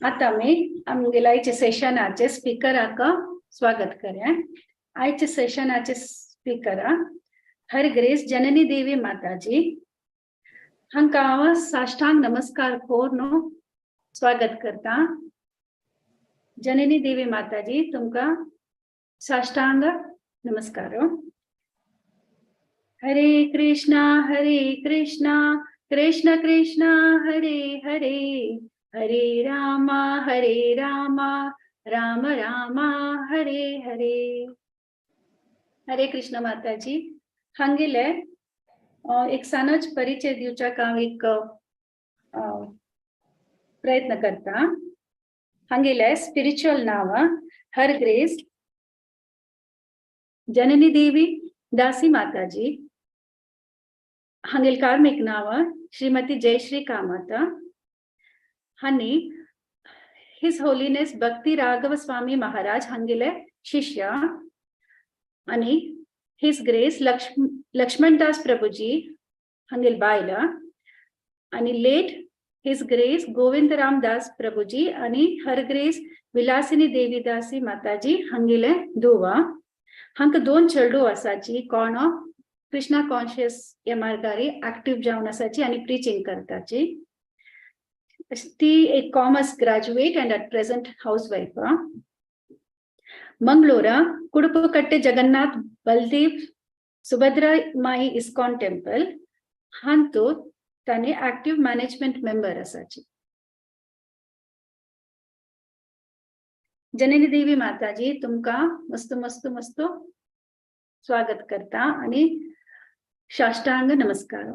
आतां आमी आमगेल्या आयच्या सेशनाचे स्पिकराक स्वागत करूया. आयच्या सेशनाचे स्पिकरा हर ग्रेस जननी देवी माताजी हांकां हांव साष्टांग नमस्कार करून स्वागत करता. जननी देवी माताजी तुमकां साष्टांग नमस्कार. हरे कृष्णा हरे कृष्णा कृष्ण कृष्ण हरे हरे, हरे रामा हरे रामा राम रामा हरे हरे. हरे कृष्ण माताजी. हांगेले एक सानोच परिचय दिवच्याक हांव एक प्रयत्न करता. हांगेले स्पिरिच्युअल नांव हर ग्रेस जननी देवी दासी माताजी. हांगेल कार्मीक नांव श्रीमती जयश्री कामत. हांणी his holiness भक्ती राघव स्वामी महाराज हांगेले शिष्य आनी his grace Laxmandas Prabhuji हांगेल बायल आनी late his grace Govind Ramdas Prabhuji आनी हर ग्रेस विलासिनी देवीदासी माताजी हांगेले धुव. हांकां दोन चेडू आसाची कोण कृष्णा कॉन्शियस ह्या मार्गारी एक्टिव जावन आसाची आनी प्रिचींग करताची. ती एक commerce graduate and at present house wife. Mangalore Kudupukatte Jagannath Baldev Subhadra Mai ISKCON temple हांतू तांणी एक्टिव मॅनेजमेंट मेंबर आसाची. जननी देवी माताजी तुमकां मस्त मस्त मस्त स्वागत करता आणि साष्टांग नमस्कार.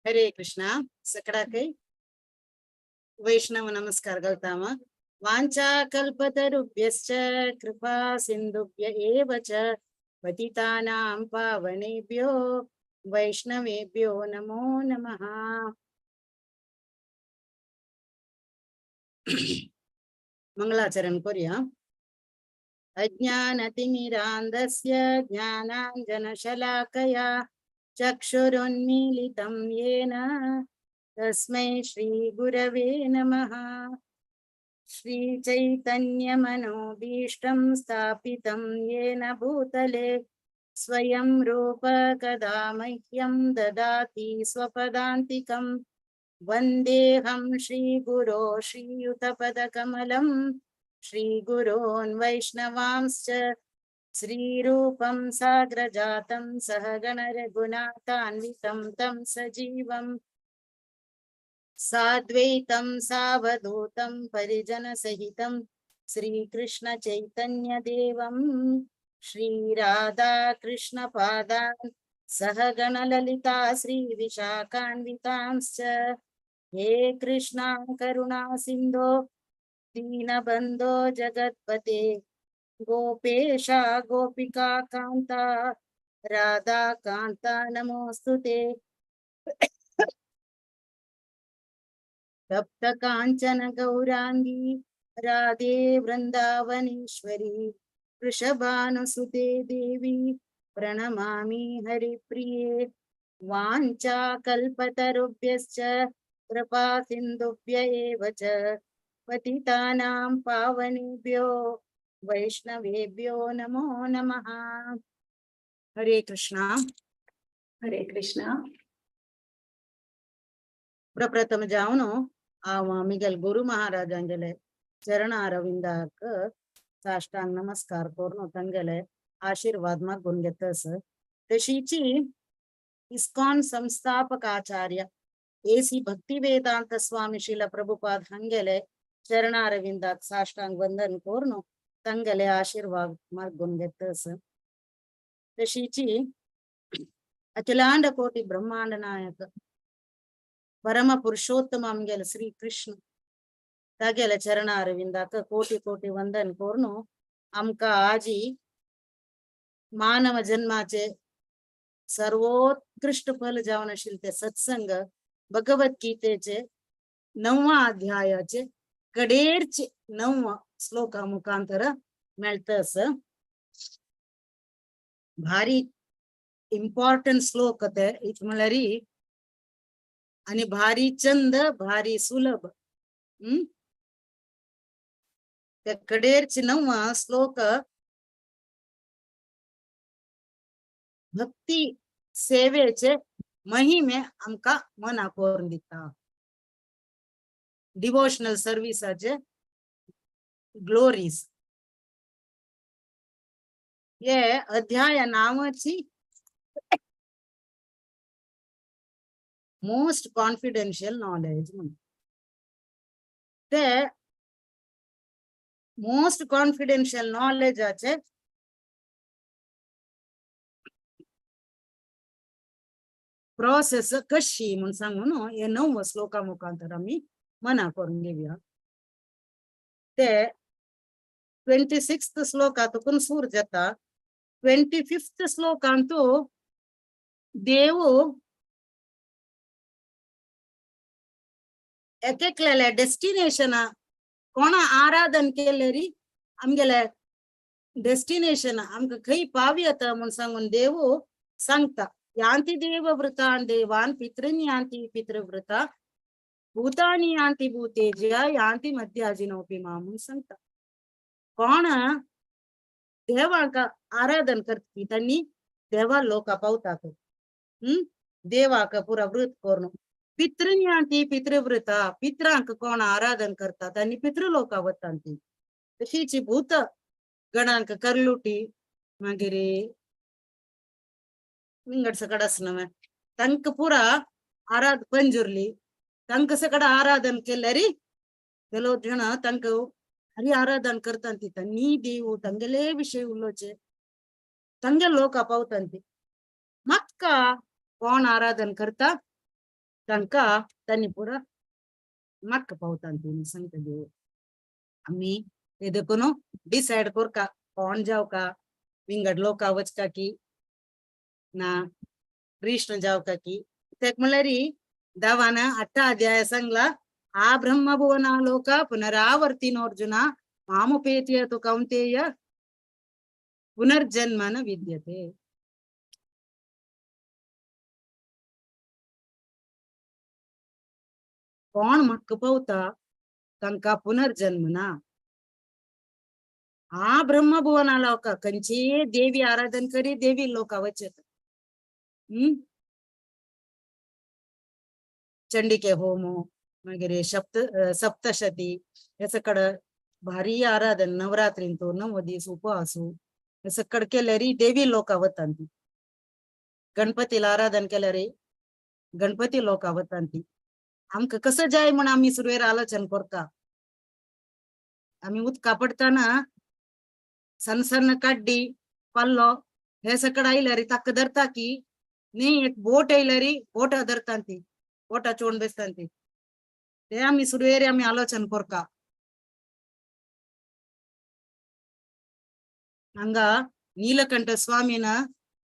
हरे कृष्णा. सकडाकै वैष्णव नमस्कार घालता. वांछा कल्पतरुभ्यश्च कृपा सिंधुभ्य एव च पतितानां पावनेभ्यो वैष्णवेभ्यो नमो नमः. मंगलाचरण करूया. अज्ञानतिमिरान्धस्य ज्ञानाञ्जनशलाकया चक्षुरुन्मीलितं येन तस्मै श्री गुरवे नमः. श्री चैतन्यमनोभीष्टं स्थापितं येन भूतले स्वयं रूप कदा मह्यं ददाति स्वपदान्तिकं. वन्देऽहं श्रीगुरो श्रीयुतपदकमलं श्रीगुरून् वैष्णवांश्च श्रीरूपं साग्रजातं सहगणरघुनाथान्वितं तं सजीवं साद्वैतं सावधूतं परिजनसहितं श्रीकृष्ण चैतन्यदेवं श्रीराधाकृष्णपादान् सहगणललिता श्रीविशाखान्वितांश्च. हे कृष्णा करुणा सिन्धो दीनबन्धो जगत्पते गोपेशा गोपिका कांता राधा कांता नमोस्तुते. तप्त कांचन गौरांगी राधे वृंदावनेश्वरी वृषभानुसुते देवी प्रणमामि हरिप्रिये. वाञ्छा कल्पतरुभ्यश्च कृपा सिन्धुभ्य एव च पतितानां पावनेभ्यो वैष्णवेभ्यो नमो नमः. हरे कृष्णा. हरे कृष्णा. प्रप्रथम जावन हांव मिगेल गुरु महाराजांगेले चरणारविंदाक साष्टांग नमस्कार करून तांगेले आशीर्वाद मागून घेतस. तशीची इस्कॉन संस्थापक आचार्य एसी भक्ती वेदांत स्वामी श्रील प्रभुपाद हंगेले चरणारविंदाक साष्टांग वंदन करून तांगेले आशीर्वाद मागून घेतस. तशीची अखिलांड कोटी ब्रह्मांड नायक परम पुरुषोत्तम आमगेले श्री कृष्ण तागेले चरणारविंदाक कोटी कोटी वंदन करून आमकां आजी मानव जन्माचे सर्वोत्कृष्ट फल जावन आशिल्लें ते सत्संग भगवद्गीतेचे 9व्या अध्यायाचे कडेरचे 9 श्लोका मुखांतर मेळतस. भारी इम्पॉर्टंट श्लोक ते. इत म्हळ्यार आणि भारी चंद भारी सुलभ. त्या कडेरची नववा श्लोक भक्ती सेवेचे महिमे आमकां मना करून दिता. डिवोशनल सर्विसाचे ग्लोरीज. हे अध्याय नावाची मोस्ट कॉन्फिडेन्शियल नॉलेज म्हणून. ते मोस्ट कॉन्फिडेन्शियल नॉलेजाचे प्रोसेस कशी म्हणून सांगून हे नव श्लोका मुखांतर आमी मना करून घेऊया. ते 26th श्लोकातून सुरू जाता. 25th श्लोकांतू देव एकेकल्याल्या डेस्टिनेशना कोणा आराधन केले री आमगेले डेस्टिनेशन आमकां खंय पावयता म्हूण सांगून देव सांगता. यांती देवव्रतान देवान पितृन यांती पितृव्रता भूतानी यांती भूतेज्या यांती मध्याजिनोपी मा म्हूण सांगता. कोण देवाक आराधन करती त्यांनी देवा लोका पावतात. देवाक पुरा व्रत करून पितृन यांती पितृव्रता पितरांक कोण आराधन करतात त्यांनी पितृलोका वतात ती. तशीच भूत गणांक करलुटी मागीर विंगड सकड आसना तांकां पुरा आराध पंजुर्ली तांकां सकड आराधन केल्यार ಕೆಲವು ಜನ तांकां हरी आराधन करतात ती देव तांगेले विशय उलोवचे तांगे लोक पावतात. म्हाका कोण आराधन करता तांकां तांणी पुरा म्हाका पावतात ती सांगता देव. आमी ते देखून डिसायड करका कोण जावका विंगड लोका वचका की ना कृष्ण जावका की. तेक म्हणल्यार दावान 8 अध्याय सांगला आ ब्रह्मभुवना लोक पुनरावर्तिनो अर्जुन मामुपेत्य तु कौन्तेय पुनर्जन्म न विद्यते. कोण म्हाका पावता तांकां पुनर्जन्म ना. आ ब्रह्मभुवना लोक खंयचीय देवी आराधन करी देवी लोका वचत. चंडिके होमो मागीर सप्तशती हे सकड भारी आराधन नवरात्रींतू 9 दीस उपवासू हे सकड केल्यार देवी लोका वतात. गणपतीला आराधन केल्यार गणपती लोका वतात. आमकां कसं जाय म्हण आमी सुरवेर आलोचन करता. आमी उदका पडटना सन्न सन्न काड्डी पल्लो हे सकड आयल्यार ताका धरता की न्ही. एक बोट आयल्यार बोटा धरता ती बोटा चोवन बेसता ती. ते आमी सुरवेर आमी आलोचन करता. हांगा नीलकंठ स्वामीन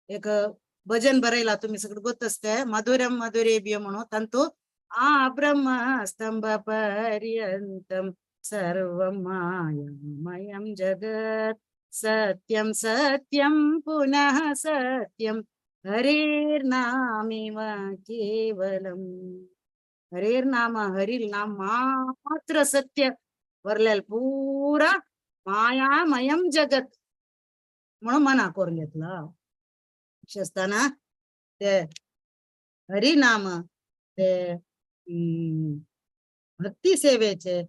एक भजन बरयला तुमी सगळं गोत आसता मधुरम मधुरेभ्य म्हणून. तांतू आ ब्रह्म स्तंभ पर्यंतम सर्वं मायामयं जगत् सत्यं सत्यं पुनः सत्यं हरेर्नामेव केवलम. हरेर्नाम हरिर्नाम मात्र सत्य वरलेल पुरा मायामयं जगत म्हणून मना करून घेतला. आसतना ते हरिनाम ते भक्ती सेवेचे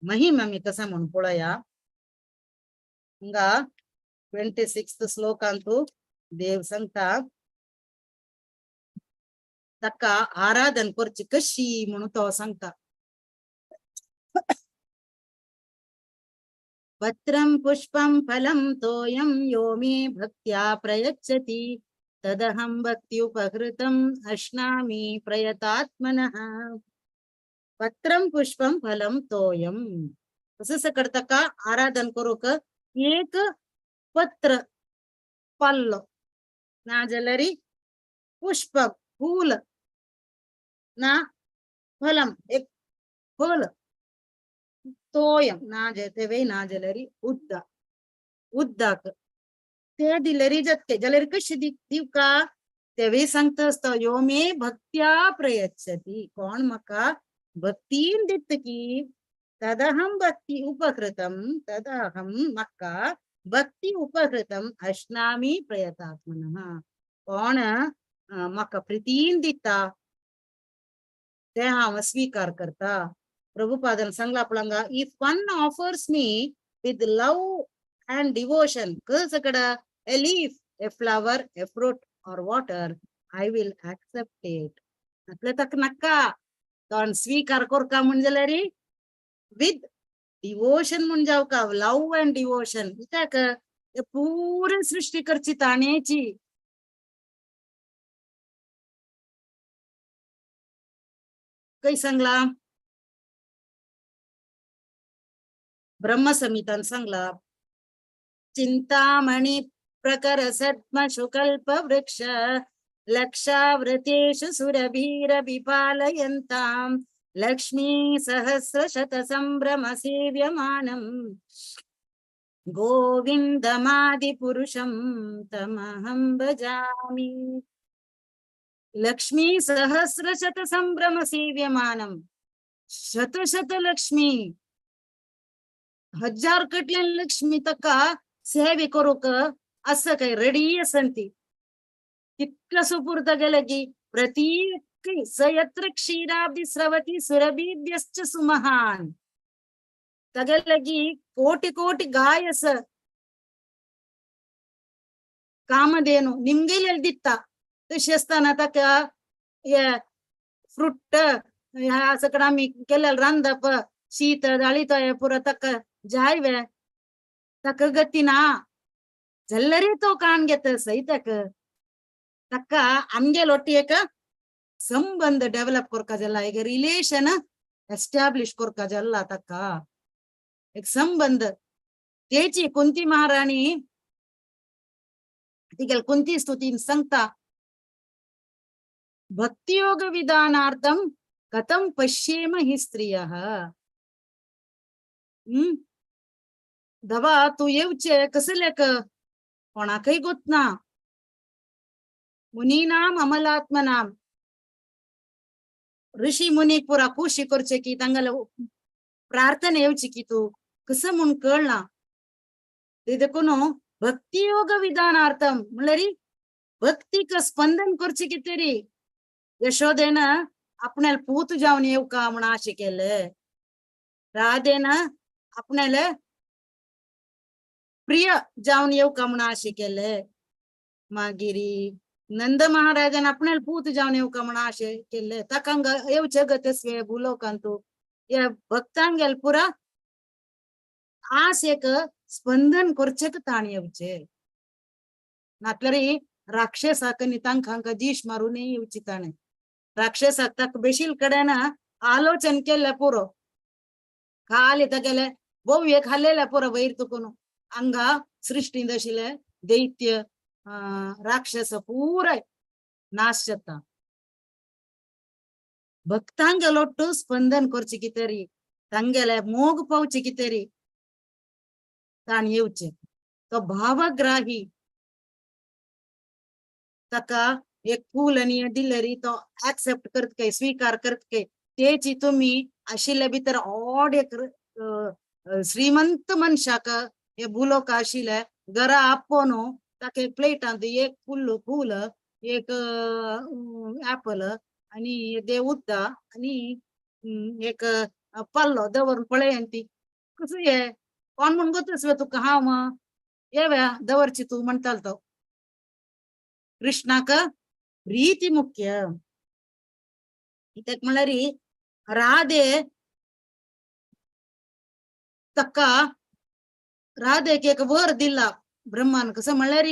महिम आमी कसा म्हणून पळोवया. हांगा 26th श्लोकांतू देव सांगता ताका आराधन करची कशी म्हणून तो सांगता. पत्रं पुष्पं फलं तोयं यो मे भक्त्या प्रयच्छति तदहं भक्त्युपहृतम् अश्नामि प्रयतात्मनः. पत्रं पुष्पं फलं तोयं तसं सकड ताका आराधन करूंक एक पत्र पल्लो नाजाल्यार पुष्प फूल ना फलम एक फल तोयम ना जेते ना जाल्यार उद्दा उद्दाक ते दिल्यार जातले जाल्यार कशी दिवका तेवूय सांगता आसता यो मे भक्त्या प्रयच्छती, कोण म्हाका भक्तीन दिता की तदहं भक्ती उपकृतं, तदहं म्हाका भक्ती उपकृतं अश्नामी प्रयतात्मनः. कोण म्हाका प्रितीन दिता ते हांव स्वीकार करता. प्रभुपादन सांगला पळंगा, if one offers me with love and devotion कसकड a leaf, a flower, a fruit or water, I will accept it. म्हटलं तक नक्का तो स्वीकार करका म्हण जाल्यार विथ डिवोशन म्हण जावका, लव अँड डिवोशन. कित्याक पुरे सृष्टी करची ताणेची. काही सांगला ब्रह्मसंहितान सांगला, चिंतामणी प्रकर सद्म शुकल्प वृक्ष लक्षावृतेषु सुरभीरभिपालयन्तां लक्ष्मी सहस्र शत संभ्रम सेव्यमानं गोविंदमादिपुरुषं तमहं भजामि. लक्ष्मी सहस्र शत संभ्रम सेव्यमानं, शत शत लक्ष्मी, हजार कटल्यान लक्ष्मी तका सेवे करूक असं काही रेडी असंती. तितलं सुपूर्द गेलं की प्रतीक सयत्र क्षीराब्दी स्रवती सुरभीभ्यश्च सुमहान, तगेले की कोटी कोटी गाय अस कामधेनु निमगेले दिता. तशी असताना ताका हे फ्रुट ह्या सगळं आम्ही केलेलं रांदप शीत दाळी तोय पुरो ताका जाय वे ताका गती ना जल्लरी तो काण घेत सई ताका ताका आमगेल ಒಟ್ಟಿ एक संबंध डेव्हलप करका जाला, एक रिलेशन एस्टॅब्लिश करका जाला ताका एक संबंध. तेची कुंती महाराणी तिगेल कुंती स्तुतीन सांगता, भक्तियोग विधानार्थम कथम पश्येम हि स्त्रियः. दवा तू येवचे कसले कोणाकय गोत ना, मुनीनाम अमलात्मनाम, ऋषी मुनीक पुरा खुशी करचे की तांगेले प्रार्थना येवची की तू कसं म्हूण कळना. ते देखून भक्तियोग विधानार्थम म्हणल्यार भक्तीक स्पंदन करचे की तरी यशोदेन आपणाले पूत जावन येवका म्हण आशे केले, राधेन आपणाले प्रिय जावन येवका म्हण आशे केले, मागीर नंद महाराजान आपणाले पूत जावन येवका म्हण आशे केले. ताका येवचे गतस्वे भूलोकांतू या भक्तांगेल पुरा आस एक स्पंदन करचेक ताण येवचे. नातल्यार राक्षसाक नी तांकां जीश मारून येवची ताणें. राक्षसाक ताका बेशील कडेन आलोचन केल्लें पुरो, खाली तागेले बोवये खाल्लेले पुरो वयर तुकून हांगा सृश्टींत आशिल्ले दैत्य राक्षस पुराय नाश जाता. भक्तांगेलो ಒಟ್ಟು स्पंदन करचे कितें तांगेले मोग पावचे कितें ताण येवचे. तो भावग्राही ताका एक फूल आनी दिलेरी तो एक्सेप्ट करत काय स्वीकार करत काय तेची तुमी आशिल्ले भितर ऑड एक श्रीमंत मनशाक हे भुलोक आशिल्ले घरा आपोवन ताका एक प्लेटांत एक फुल फूल एक ऍपल आनी ते उद्दा आनी एक पल्लो दवरून पळय ती कसं हे कोण म्हण गोतस तुका हांव येव्या दवरची तूं म्हणटालो तो. कृष्णाक प्रीती मुख्य. कित्याक म्हणल्यार राधे ताका राधेक एक वर दिला ब्रह्मान. कसं म्हणल्यार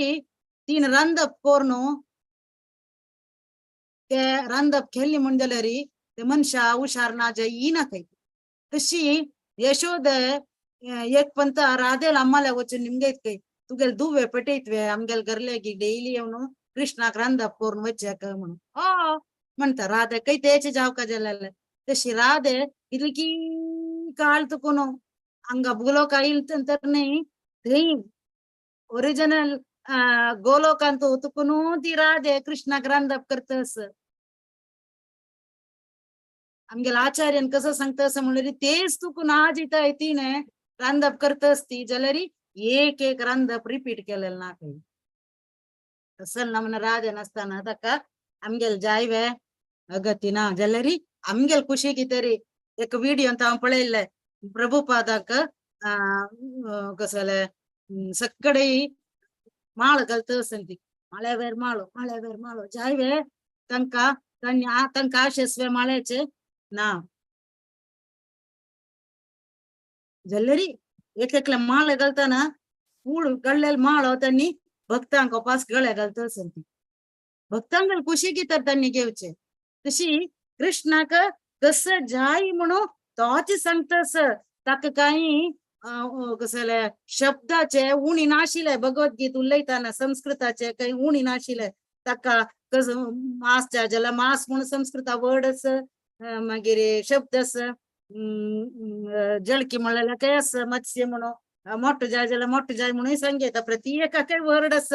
तीन रांदप करून ते रांदप केल्ली म्हण जाल्यार ते मनशा हुशार ना जे येना खंय. तशी यशोद एक पंत राधेला अम्माला वचून निमगेत खंय तुगेले दुवे पेटयतवे आमगेले घरले की डेली येवन कृष्णाक रांदप करून वचेक म्हणून ओ म्हणटा राधे खंय तेचे जावका जाल्यार. तशी राधे इतली काळ तुकून हांगा भुलोक आयल तर न्ही थंय ओरिजिनल गोलोकांत तुकून ती राधे कृष्णाक रांदप करतस. आमगेल्या आचार्यान कसं सांगता असं म्हणलं तेच तुकून आज इथं तिने रांदप करतस ती जाल्यार एक एक रांदप रिपीट केलेलं ना काही असल ना म्हण राधे नसताना ताका आमगेल जायवे अगती ना जाल्यार आमगेल खुशी कितरी एक विडियो ಅಂತ हांव पळयल्ले प्रभुपादाक कसले सगळे माळ घालता ती माळ्यावेर माळो माळ्यावेर माळो जायवे तांकां तांकां आशेस्वे माळ्याचे ना जाल्यार एक एकले माळ घालताना कूळ गळ्ळेले माळो त्यांनी भक्तांक उपास गळे घालता ती भक्तांक खुशी तर त्यांनी घेवचे. तशी कृष्णाक कसं जाय म्हणून तोच सांगतस ताका काही कसले शब्दाचे उणी नाशिल्ले भगवद्गीत उलयताना संस्कृताचे काही उणी नाशिल्ले ताका कसं मास जाय जाल्यार मास म्हणून संस्कृता वर्ड आस मागीर शब्द आस जळकी म्हणल्यार काय आस मत्स्य म्हणून मोठो जाय जाल्यार मोठो जाय म्हणून सांगता प्रत्येकाकय वर्ड आस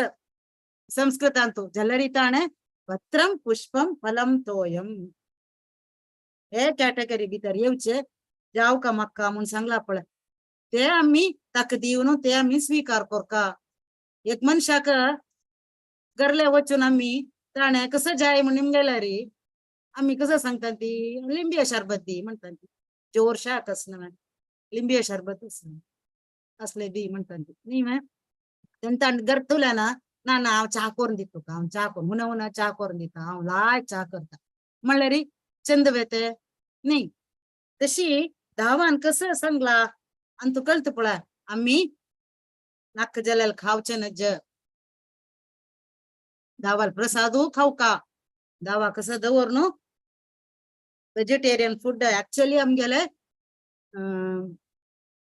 संस्कृतांतू जाल्यार ताणें पत्रम पुष्पम फलम तोयम हे कॅटेगरी भितर येवचे जाव का म्हाका म्हूण सांगला पळय ते आमी ताका दिवन ते आमी स्वीकार करका. एक मनशाक गरले वचून आमी ताणें कसं जाय म्हूण निमगेल्यार आमी कसं सांगता ती लिंबिया शरबत दी म्हणटा ती जोर शाक आसना लिंबिया शरबत आसना असले दी म्हणटा ती न्ही मॅ तेन्ना ताणें गरतुल्या ना ना ना हांव च्या करून दिता तुका हांव च्या करून हुना हुना च्या करून दिता हांव लायक च्या करता म्हणल्यार चंद वेते न्ही. तशी धावान कसं सांगला आनी तूं कळटा पळय आमी नाका जाल्यार खावचें नज धावाल प्रसादू खावका धावा कसं दवर न्हू वेजिटेरियन फूड ऍक्च्युअली आमगेले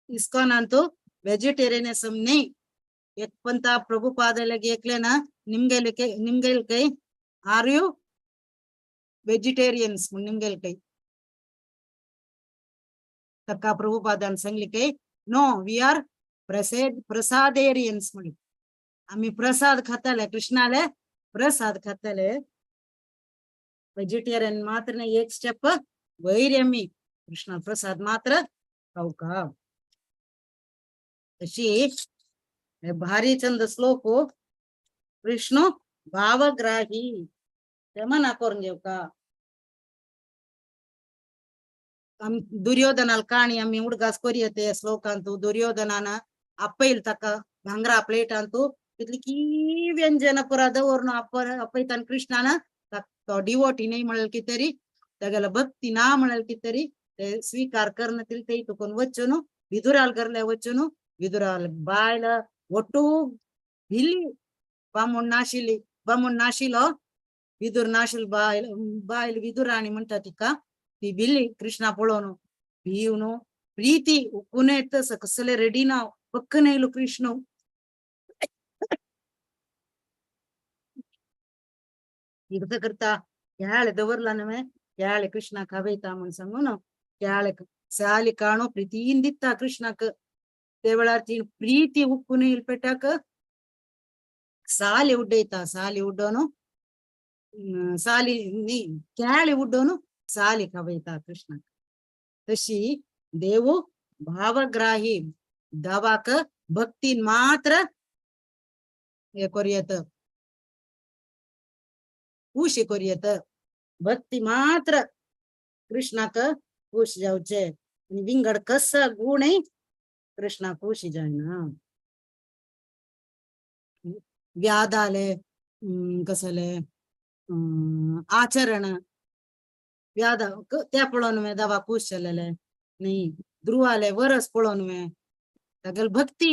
इस्कॉनांतू वेजिटेरियनिसम न्ही. एक पंता प्रभुपादलागी एकले ना निमगेल निमगेल कೈ are you vegetarians म्हूण निमगेल कೈ ताका प्रभुपादान सांगले काय नो we are प्रसादेरियन्स म्हणून आमी प्रसाद खाताले कृष्णाले प्रसाद खाताले. वेजिटेरियन मात्र एक स्टेप वयर आमी कृष्णा प्रसाद मात्र खावका. तशी भारी चंद श्लोक विष्णु भावग्राही ते मना करून घेवका. दुर्योधनाल काणी आमी उडगास करूया ते श्लोकांतू दुर्योधनान आपयल ताका भांगरा प्लेटांतू तितली की व्यंजन पुरा दवरून आपयतान कृष्णान तो डिवोटी न्ही म्हणल की तरी तागेला भक्ती ना म्हणल की तरी ते स्वीकार करणं ते तुकून वचून विदुराल करले वचून विदुराल बायल ಒಟ್ಟು भिल्ली बामूण नाशिल्ली बामूण नाशिल्लो विदुर नाशिल्लो बायल बायल विदुराणी म्हणटा तिका ती भिल्ली कृष्णा पळोवन भिवन प्रीती उकून येत कसले रेडी ना पक्कन येयलो कृष्ण कितें करता केळे दवरला न्हय केळे कृष्णाक खावयता म्हूण सांगून केळे साली काणू प्रितीन दिता कृष्णाक. ते वेळार ती प्रीती उक्कून येयल पेटाक साली उड्डयता साली उड्डोवन साली न्ही केळे उड्डोवन साली खावयता कृष्णाक. तशी देव भावग्राही दावाक भक्तीन मात्र हे करूं खुशी करूं भक्ती मात्र कृष्णाक खुश जावचे आनी विंगड कस गुणय कृष्णा खुशी जायना. व्याधाले कसले आचरण व्याध ते पळोवन दावा खुश जालेले न्ही ध्रुवाले वरस पळोवन तागेले भक्ती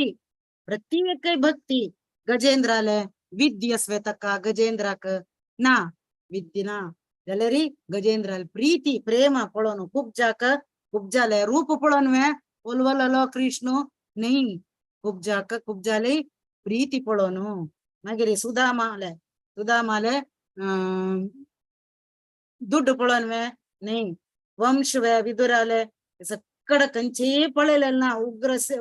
प्रत्येक भक्ती गजेंद्राले विद्य आसवे ताका गजेंद्राक ना विद्य ना जाल्यार गजेंद्राले प्रीती प्रेम पळोवन कुब्जाक कुब्जाले रूप पळोवन ओलवलो कृष्ण न्ही कुब्जाक कुब्जाले प्रीती पळोवन. मागीर सुदामाले सुदामाले दुड्ड पळोवन न्ही वंश वे विदुराले सगळं खंयचेय पळयलें ना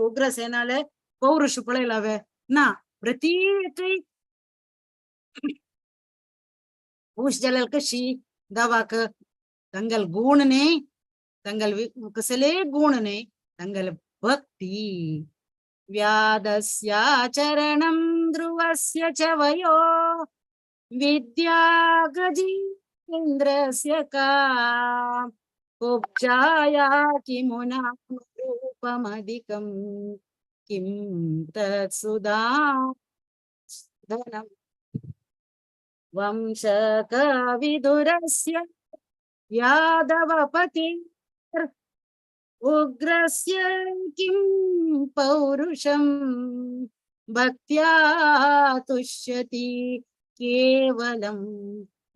उग्रसेनाले पौरुष पळयलावे ना प्रत्येक खुश जाल्यार कशी दवाक तांगेले गुण न्ही, तांगेले कसले गुण न्ही, तांगेले भक्ती. व्यादस्याचरणं ध्रुवस्य च वयो विद्या गजेन्द्रस्य का कुब्जाया किमुना रूपमधिकं किं तत्सुधा धनं वंशकविदुरस्य यादवपति उग्रस्य किं पौरुषं भक्त्या तुष्यति केवलं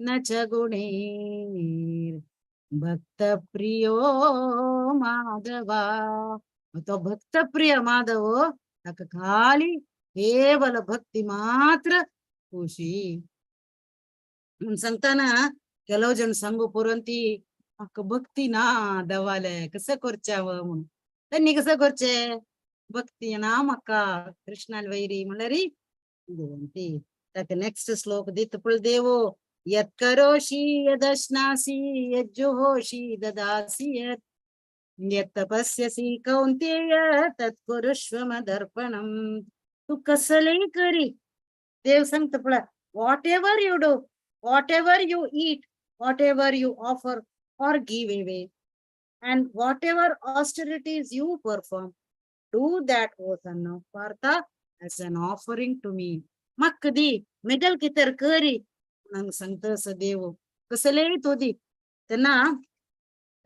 न च गुणैर् भक्तप्रियो माधवा. तो भक्तप्रिय माधव ताका खाली केवल भक्ती मात्र खुशी. म्हणून सांगताना ಕೆಲವು जण सांगू पुरंती म्हाका भक्ती ना देवाले कसं करच्यावं म्हणून. त्यांनी कसं करचे भक्ती ना म्हाका कृष्णाल वैरी म्हणल्यार देवंती. ताका नेक्स्ट श्लोक दित पळ देवो यत् करोषि यदश्नासि यज्जुहोषि ददासि यत् यत् तपस्यसि कौन्तेय तत् कुरुष्व मदर्पणम्. तू कसलेय करी देव सांगता पळय, whatever you do, whatever you eat, whatever you offer or give away, and whatever austerities you perform, do that, O son of Partha, as an offering to me. म्हाका दी मेगल कितें करी म्हणून सांगता असो देव. कसलेय तूं दी तेन्ना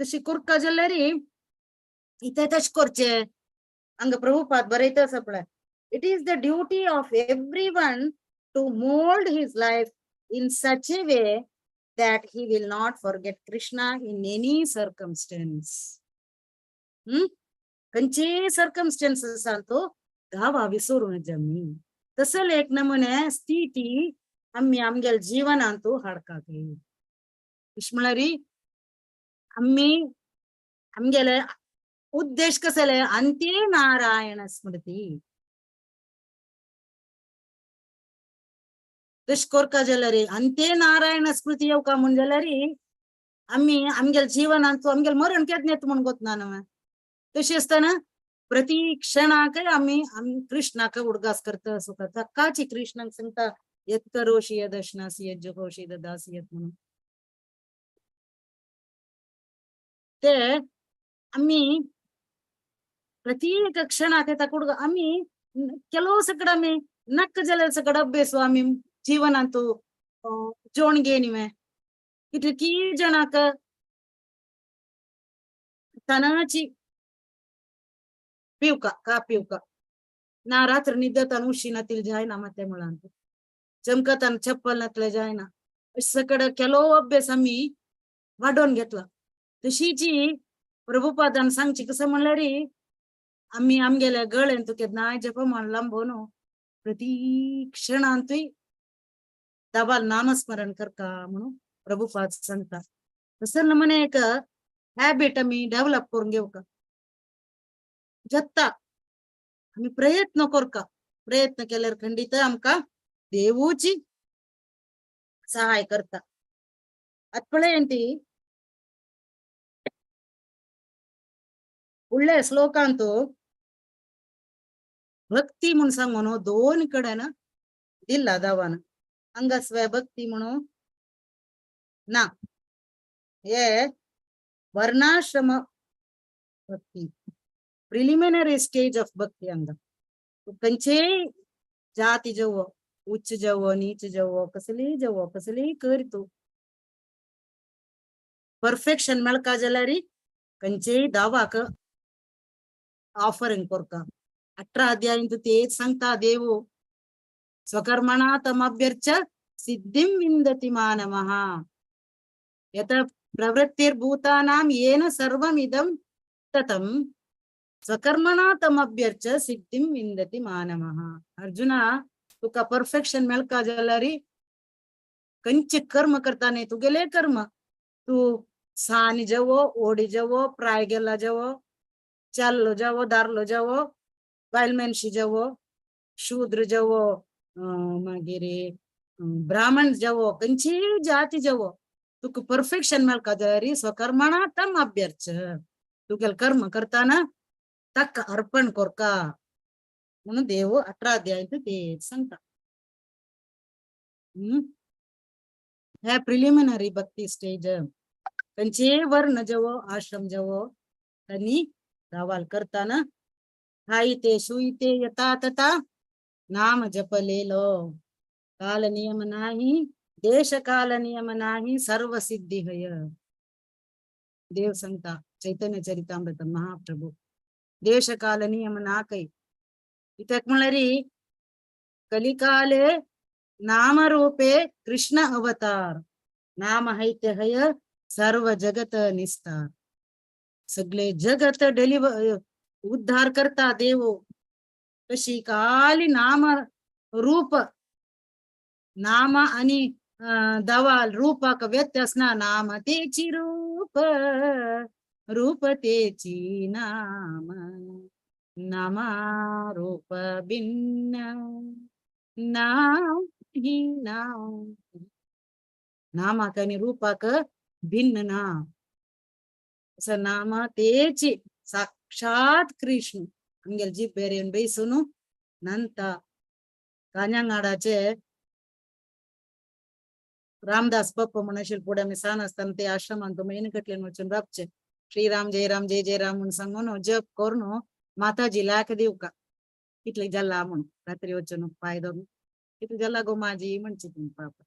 तशी करका जाल्यार इथे तशें करचें. हांगा प्रभुपाद बरयता आसा पळय, it is the duty of everyone to mold his life in such a way that he will not forget Krishna in any circumstance. खंयचेय circumstances तो धावा विसरू नज आमी. तसले एक नमुने स्थिती आमी आमगेले जीवनांतू हाडकाक. अशें म्हळ्यार आमी आमगेले उद्देश कसले अंते नारायण स्मृती. तशें करका जाल्यार अंते नारायण स्मृती येवका म्हूण जाल्यार आमी आमगेले जीवनांतू आमगेले मरण केन्ना येता म्हूण गोत ना न्हू. तशें आसतना प्रति क्षणाक आमी कृष्णाक उडगास करता असो करता. काची कृष्णाक सांगता यत् करोषि यदश्नासि यज्जुहोषि ददासि यत् म्हणून. ते आमी प्रत्येक क्षणाक ताका उडगा आमी ಕೆಲವು ಸಕಡ ಆಮಿ ನಕ್ಕ जाल्यार सकड अभ्यास आमी जीवनांतू जोण घेनिवे कितले की जणांक तनाची पिवका का पिवका ना रात्र निद्दतान उशी नातील जायना माते मुळांत चमकतान चप्पल नातले जायना सकड ಕೆಲವು अभ्यास आमी वाडोवन घेतला. तशीची प्रभुपादान सांगची कसं म्हणल्यार आमी आमगेल्या गळ्यान तुका केन्नाय जप म्हण लांबो न्हू प्रति क्षणांतूय दबाल नामस्मरण करका म्हणून प्रभुपाद सांगता. तसं नमुने एक हॅबिट आमी डेव्हलप करून घेवका जत्ता आमी प्रयत्न करका. प्रयत्न केल्यार खंडीत आमकां देवूची सहाय करता. आतां पळय ती फुडल्या श्लोकांत भक्ती म्हूण सांगून दोन कडेन दिला दावान. हांगा भक्ती म्हणून ना, हे वर्णाश्रम भक्ती प्रिलिमिनरी स्टेज ऑफ भक्ती. हांगा खंयचेय जाती जवो उच्च जवो नीच जवो कसलीय जवो कसलीय कर तूं परफेक्शन मेळका जाल्यार खंयचेय दावाक ऑफरिंग करता. 18 अध्यायंत तेच सांगता देव स्वकर्मणा तमभ्यर्च सिद्धिं विन्दति मानवः यत प्रवृत्तिर्भूतानां येन सर्वमिदं ततं स्वकर्मणा तमभ्यर्च सिद्धिं विन्दति मानवः. अर्जुना तुका परफेक्शन मेळका जाल्यार खंयचे कर्म करता न्ही तुगेले कर्म तूं सान जवो ओडी जवो प्राय गेला जवो चाललो जावो दारलो जावो बायल मनशी जावो शूद्र जावो मागीर ब्राह्मण जावो, खंयची जाती जावो, तुका परफेक्शन मेळका जाल्यार स्वकर्मणा तम अभ्यर्च, तुगेले कर्म करताना ताका अर्पण करका म्हणून देव 18 अध्यायांत तेच सांगता. ह्या प्रिलिमिनरी भक्ती स्टेज खंयचे वर्ण जावो आश्रम जावो त्यांनी दावाल करताना खाईते सुईते यथा तथा नाम जपलेलो, काल नियम नाही देश काल नियम नाही सर्व सिद्धी हय. देव सांगता चैतन्य चरितामृत महाप्रभू, देश काल नियम ना काही. कित्याक म्हणल्यार कलिकाले नामरूपे कृष्ण अवतार, नाम हैते हय सर्व जगत निस्तार. सगळे जगत डिलिव्हर उद्धार करता देव, तशी काली नाम रूप नाम आणि दवाल रूपाक व्यत्यास ना, नाम तेची रूप रूप तेची नाम, नामा रूप भिन्न नाही नाम. नामाक आणि रूपाक भिन्न ना, असं नाम तेची साक्षात कृष्ण. आमगेले जीभ बेरेन बैसून नंत कान्यांगाडाचे रामदास पप्प म्हण आशिल्ले फुडें आमी सान आसतना ते आश्रमांत म्हयने कटल्यान वचून राबचे, श्रीराम जय राम जय जय राम म्हूण सांगून जप करून माताजी लाख दिवका इतले जाला म्हूण, रात्री वचून पांय धरून कितले जाला गो माजी म्हणचे ती पापा.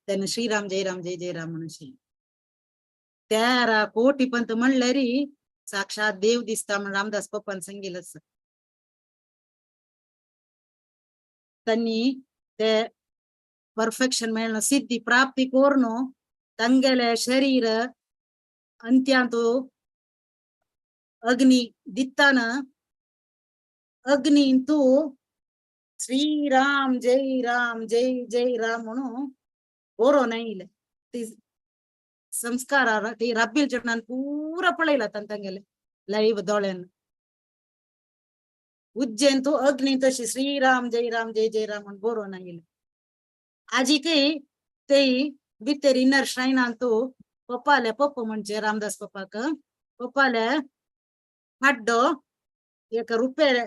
तेन्ना श्रीराम जय राम जय जय राम म्हणून आशिल्लें. 13 कोटी पंत म्हणल्यार साक्षात देव दिसता म्हण रामदास पप्पान सांगिल्लें आसा. तांणी ते परफेक्शन मेळना सिद्धी प्राप्ती करून तांगेले शरीर अंत्यांत अग्नी दिताना अग्नींतू श्रीराम जय राम जय जय राम म्हणून बरो नायले. ती संस्कार ती रब्बील जणान पूरा पळयला तांगेले लाईव्ह दोळ्यान. उज्जैन तू अग्नी तशी श्रीराम जय राम जय जय राम म्हणून बरो नायले. आजीकय ते भितर इनर श्रायनांतू पप्पाले पप्प म्हणजे रामदास पप्पाक पप्पाले हड्डो एक रुपये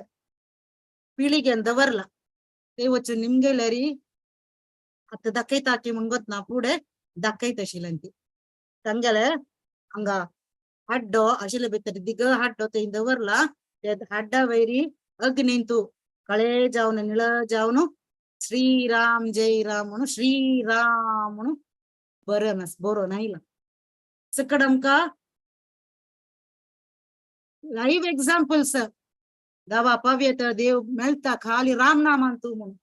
पिळिगेन दवरला. ते वचून निमगेल्यारी आतां दाखयता की म्हण गोतना फुडें दाखयत आशिल्लें ती. तांगेले हांगा हड्डो आशिल्ले भितर दिग हड्डो थंय दवरला, ते हड्डा वयरी अग्नींतू कळे जावन निळ जावन श्रीराम जय राम म्हणून श्रीराम म्हणून बरो नास बरो नायला. सकड आमकां लाईव्ह एग्जाम्पल्स दावा पव्यत देव मेळटा खाली राम नामान तूं म्हणून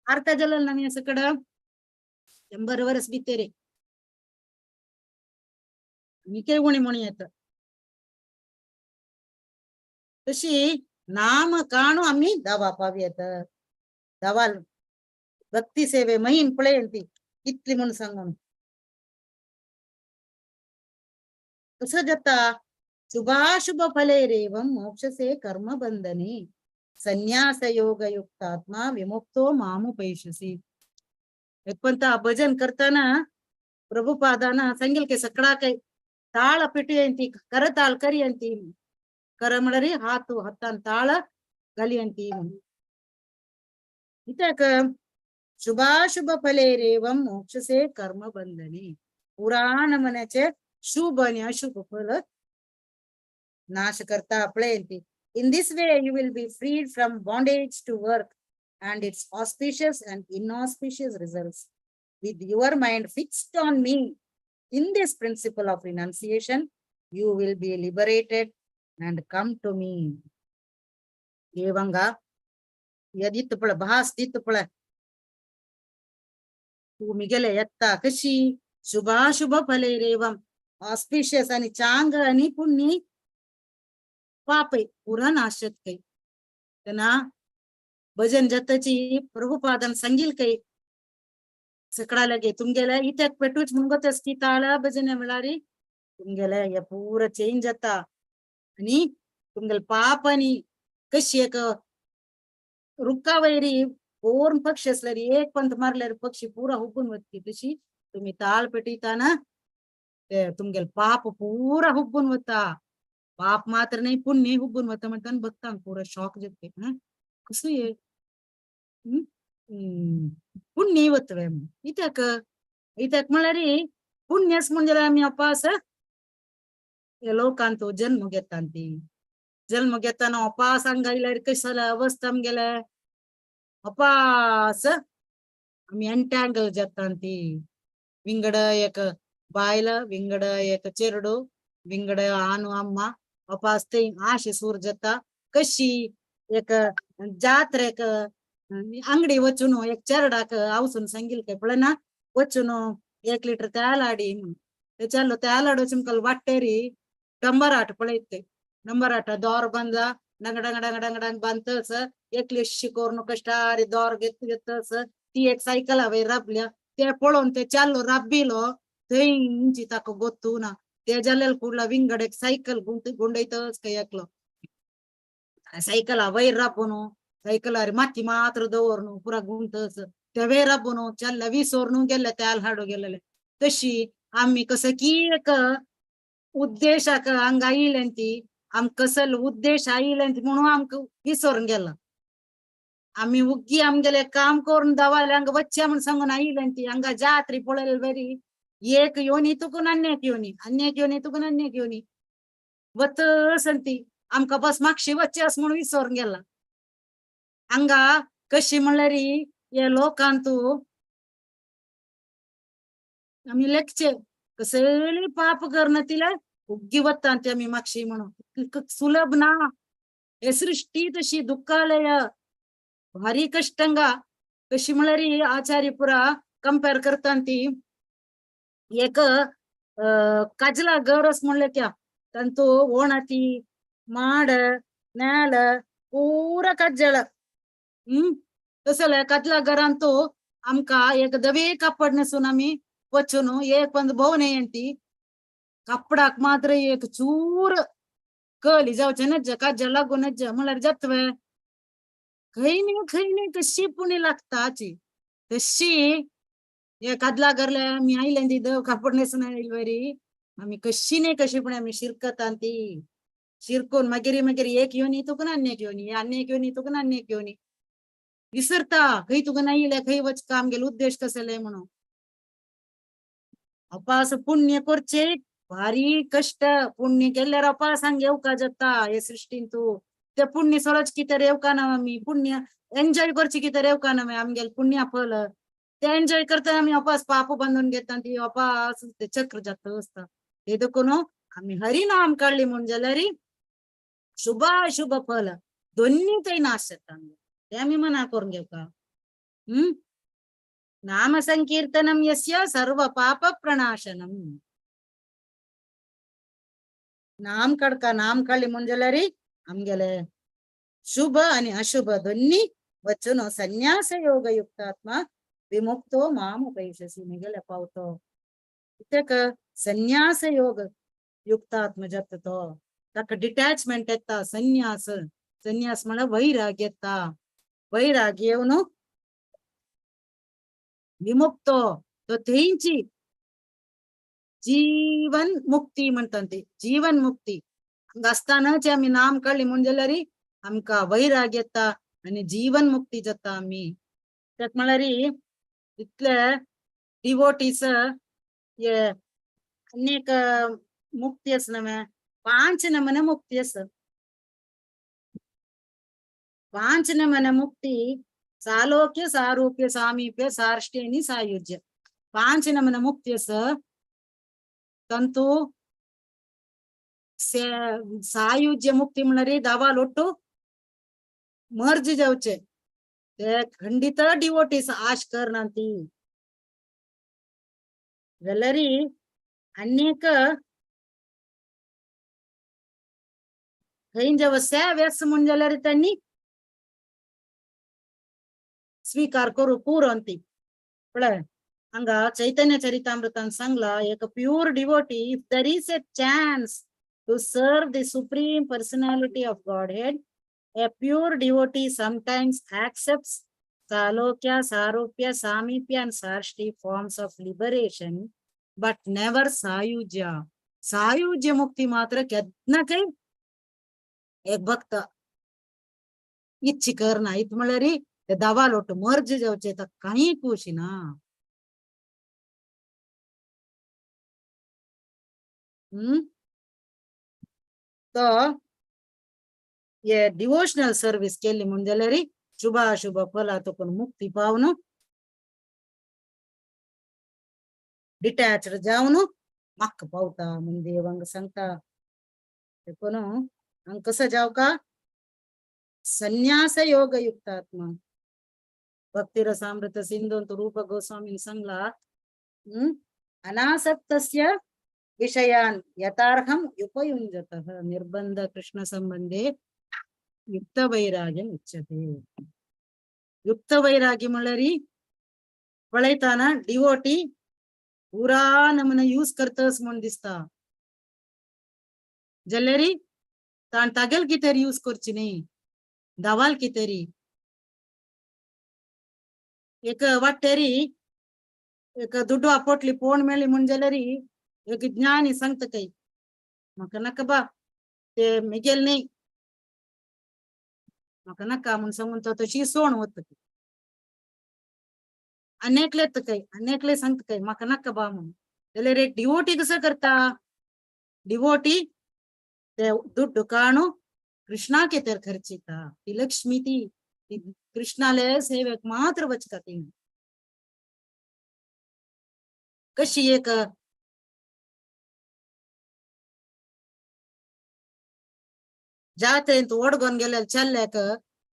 अर्थ जालें ना सकड 100 वर्स भितर निके उणी म्हणू येता. तशी नाम काणू आमी दावा पावयत दावाल भक्ती सेवे महिम पळयल ती कितली म्हूण सांगून कसं जाता. शुभाशुभ फलैरेवं मोक्षसे कर्म बंधने संन्यास योग युक्तात्मा विमुक्तो मामुपैष्यसि. एकपंत भजन करताना प्रभुपादाना सांगेल की सगळा काही ताळ पिटयंती करताळ करियंती कर म्हणल्यार हात हातान ताळ घालयंती म्हणून. कित्याक शुभाशुभ फलैरेवं मोक्षसे कर्म बंधने पुराण मनाचे शुभ आणि अशुभ फल नाश करता पळयंती. In this way you will be freed from bondage to work and its auspicious and inauspicious results. With your mind fixed on me in this principle of renunciation, you will be liberated and come to me. Devanga यदित पळ भास दित पळ तू मिगेले येत्ता कशी शुभाशुभ फलैरेवं auspicious आणि चांग आणि पुण्य पापय पुरा नाशत काही. त्यांना भजन जाताची प्रभुपादान सांगील काही सकडा लगे तुमगेले इत्याक पेटूच म्हणून की ताळा भजन म्हळ्यार तुमगेले हे पुरा चेंज जाता आणि तुमगेले पाप आणि कशी एक रुक्का वैरी कोण पक्षी असल्यार एक पंत मारल्यार पक्षी पुरा हुबून वतली तशी तुम्ही ताल पेटयताना ते तुमगेले पाप पुरा हुबून वता. पाप मात्र नाही पुण्य हुबून वता म्हणटान भक्तांक पुरा शॉक जाता. हा कसं हे पुण्य वतवे कित्याक कित्याक म्हळ्यार पुण्यच म्हणजे आमी अपास हे लोकांत जन्म घेता ती जन्म घेताना अपास हांगा आयल्यार कशें अवस्था आमगेले अपास आमी एंटँगल जाता ती. विंगड एक बायल विंगड एक चेरडू विंगड आनु अम्मा अपास ते आशे सूर जाता. कशी एक जात्रेक अंगडी वचून एक चेरडाक हांवसून सांगील काय पळयना वचून 1 लिटर तेल हाडी म्हणून ते चाललो तेल हाड वचून काल वाटेरी डंबर आट पळयते डंबर आट दोर बांदला डंग डंग डंग डंग डंग बांदतच एकली करून कष्टारी दोर घेत घेतच ती एक सायकल हांवें राबल्या ते पळोवन ते चाललो राबिलो थंयची ताका गोत्तू ना ते जालेल कुडला विंगड एक सायकल गुंडयतच काय एकलो सायकल वयर राबून सायकलार माती मात्र दवरून पुरा गुंतच ते वयर राबून चालल्या विसोरून गेले तेल हाडू गेलेले. तशी आमी कसं की एक उद्देशाक हांगा आयिल्लें ती आमकां कसलो उद्देश आयिल्लें म्हणून आमकां विसरून गेला. आमी उग्गी आमगेले काम करून दवाले हांगा वच्चे म्हूण सांगून आयिल्लें ती हांगा जात्री पळयले बरी एक योनी तुकून अन्यक योनी अन्यक योनी तुकून अन्यक योनी वतस ती आमकां बस मागशी वच्चे अस म्हणून विसरून गेला. हांगा कशी म्हणल्यार हे लोकांतू आमी लेखचे कसली पाप करना तिला उग्गी वता ती आमी मागशी म्हणून सुलभ ना. हे सृष्टी तशी दुःखालय भारी कष्टंगा कशी म्हणल्यार आचार्य पुरा कंपेर करता ती एक काजला गरस म्हणले त्या तांतू ओणती माड नेल पुरा कज्जळ तसले काजला घरांतू आमकां एक दवे कापड न्हेसून आमी वचून एक पंद भोवन ती कपडाक मात्र एक चूर कली जावचे नज्ज काज्या लागून नज्ज म्हणल्यार जातवे खंय न्ही खंय न्ही कशी पुणी लागता तशी हे कादला घरले आमी आयले ती दव कापड न्हेसून आयली बरी आमी कशी न्ही कशी पण आमी शिरकता ती शिरकून मागीर मागीर एक योनी तुका अन्य एक योनी अन्य एक योनी तुका अन्य एक योनी विसरता खंय तुका आयले खंय वच आमगेलो उद्देश कसले म्हणून. अपास पुण्य करचे भारी कष्ट पुण्य केल्यार अपास हांगा येवका जाता हे सृष्टीन तूं ते पुण्य सोडच कितें येवका ना आमी पुण्य एन्जॉय करचे कितें येवका ना आमगेले पुण्य फल ते एन्जॉय करता आमी अपास पाप बांदून घेता ती अपास ते चक्र जाता आसता. ते देखून आमी हरिनाम काडली म्हूण जाल्यार शुभ अशुभ फल दोन्ही थंय नाश जाता ते आमी मना करून घेवका. नाम संकीर्तनम यस्य सर्व पाप प्रणाशनम नाम काडका नाम काडली म्हूण जाल्यार आमगेले शुभ आणि अशुभ दोन्ही वचून संन्यास योग युक्तात्मा विमुक्तो माम उपैषसी मेगेले पावतो. कित्याक संन्यास योग युक्तात्मा जाता तो ताका डिटॅचमेंट येता. संन्यास संन्यास म्हळ्यार वैराग्य येता. वैराग्य येवन विमुक्तो तो थंयची जीवन मुक्ती म्हणटा ती जीवन मुक्ती. हांगा आसतनाच आमी नाम काडली म्हूण जाल्यार आमकां वैराग्य येता आनी जीवन मुक्ती जाता आमी. तेका म्हळ्यार इतले डिवोटीस हे आनी एक मुक्ती आसा न्हय 5 नमूने मुक्ती आसा. 5 नमूने मुक्ती सालोक्य सारूप्य सामीप्य सार्ष्ट्य आनी सायुज्य 5 नमूने मुक्ती आसा. ತಂತು सायुज्य मुक्ती म्हणल्यार दावा लोटू मर्ज जावचे ते खंडित डिवोटीस आश करना ती जाल्यार आनीक खंय जेव सेव्यास म्हूण जाल्यार त्यांनी स्वीकार करू पुरो ती. पळय हांगा चैतन्य चरितामृतान सांगला एक pure devotee if there is a chance to serve the supreme personality of Godhead, a pure devotee sometimes accepts Salokya, Sarupya, Samipya and Sarshti forms of liberation, but never Sayujya. Sayujya मुक्ती मात्र केन्ना काय एक भक्त इच्छी करना इत म्हळ्यार ते दावा लोट मर्ज जावचे तर काही खुशी ना. तो ये डिवोशनल सर्विस केली म्हण जाल्यार शुभाशुभ फला तुका मुक्ती पावन डिटॅच्ड जावन म्हाका पावता म्हूण देवांक सांगता. देखून हांगा कसो जाव का संन्यास योग युक्तात्मा. भक्तिरसामृत सिंधूंत रूप गोस्वामीन सांगला, अनासक्तस्य विषयान यथार्हम उपयुञ्जतः निर्बंध कृष्ण संबंधे युक्त वैराग्यम उच्यते. युक्त वैराग्य म्हणल्यार पळयताना डिवोटी पुरा नमूना यूज करतस म्हूण दिसता, जाल्यार ताण तागेल कितें यूज करची न्ही, दावाल कितें. एक वाटेरी एक दुड्डू पोटली पोण मेळ्ळी म्हूण जाल्यार एक ज्ञानी सांगता काही म्हाका नाका बा ते मेगेल न्ही, म्हाका नाका म्हूण सांगून तो तशी सोण वता. आनी एकले काय आनी एकले सांगता काय म्हाका नाका बा म्हूण, जाल्यार एक डिवोटी कसो करता, डिवोटी ते दुड्डू काणू कृष्णाके तर खर्चिता. ती लक्ष्मी ती कृष्णाले सेवेक मात्र वचता. ती कशी एक जात्रेंत ओडगोन गेल्यार चेल्ल्याक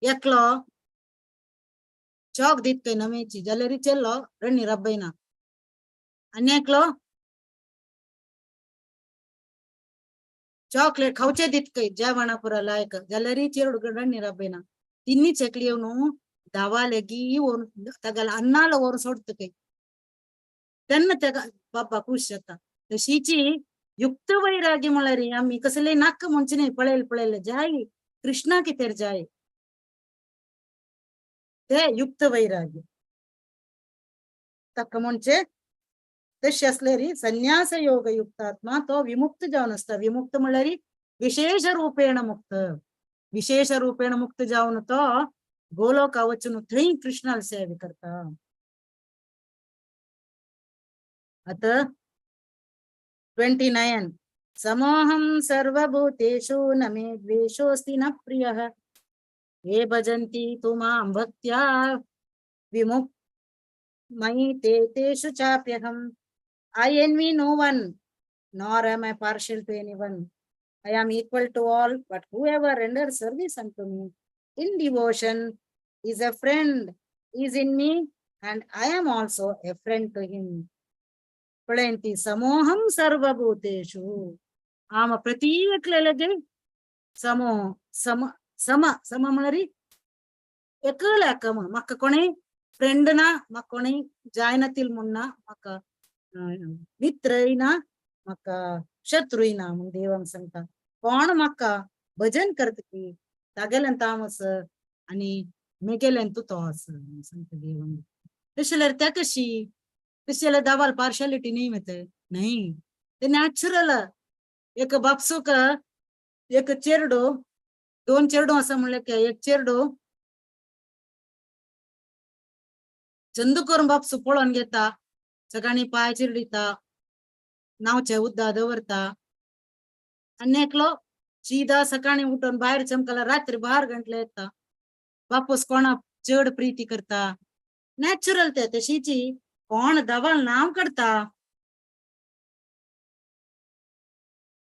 एकलो चॉक दीत काय नवेची जाल्यार चेल्लो रणनी रब्बयना, आनी एकलो चॉकलेट खावचे दीत काय जेवणा पुरा लायक जाल्यार चेरडू रणनी रब्बयना. तिन्ही चेकली येवन धावाले गी व्हरून तागेल्या अन्नाला व्हरून सोडता काय, तेन्ना तेका बाबा खूश जाता. तशीची युक्त वैराग्य म्हळ्यार आमी कसले नाका म्हणचे न्ही, पळयले पळयले जाय कृष्णा कितें जाय ते युक्त वैराग्य ताका म्हणचे. तशें आसल्यार संन्यास योग युक्तात्मा तो विमुक्त जावन आसता. विमुक्त म्हळ्यार विशेष रूपेण मुक्त, विशेष रूपेण मुक्त जावन तो गोलोका वचून थंय कृष्णाला सेवे करता. आतां 29 समोहं सर्वभूतेषु न मे द्वेषोऽस्ति न प्रियः, ये भजन्ति तु मां भक्त्या विमुक्त मयि ते तेषु चाप्यहम्. I envy no one, nor am I partial to anyone. I am equal to all, but whoever renders service unto me in devotion is a friend, is in me, and I am also a friend to him. पळयंती समोहं सर्वभूतेषु, आम प्रति एकल्यागे समोह सम सम सम म्हळ्यार एकल्याक म्हाका कोणें friend ना, म्हाका कोणें जायनातील म्हूण ना, म्हाका मित्रय ना, म्हाका शत्रूय ना म्हूण देवांक सांगता. कोण म्हाका भजन करता की तागेल्यान तांव आस आनी मेगेल्यान तूं तो आस म्हूण सांगता देवांक. तशें जाल्यार त्या कशी तशें जाल्यार दावाल पार्शालिटी न्ही मते न्ही, ते नॅचरल. एक बापसूक एक चेरडो, दोन चेरडो आसा म्हणल्यार एक चेरडो चंद करून बापसू पळोवन घेता, सगळ्यांनी पांय चिरडिता, नावचे उद्दा दवरता, आनी एकलो शिदा सकाळी उठून भायर चमकला रात्री 12 गंटले येता. बापूस कोणा चड प्रिती करता, नॅचरल ते. तशीची कोण दवाल नांव काडटा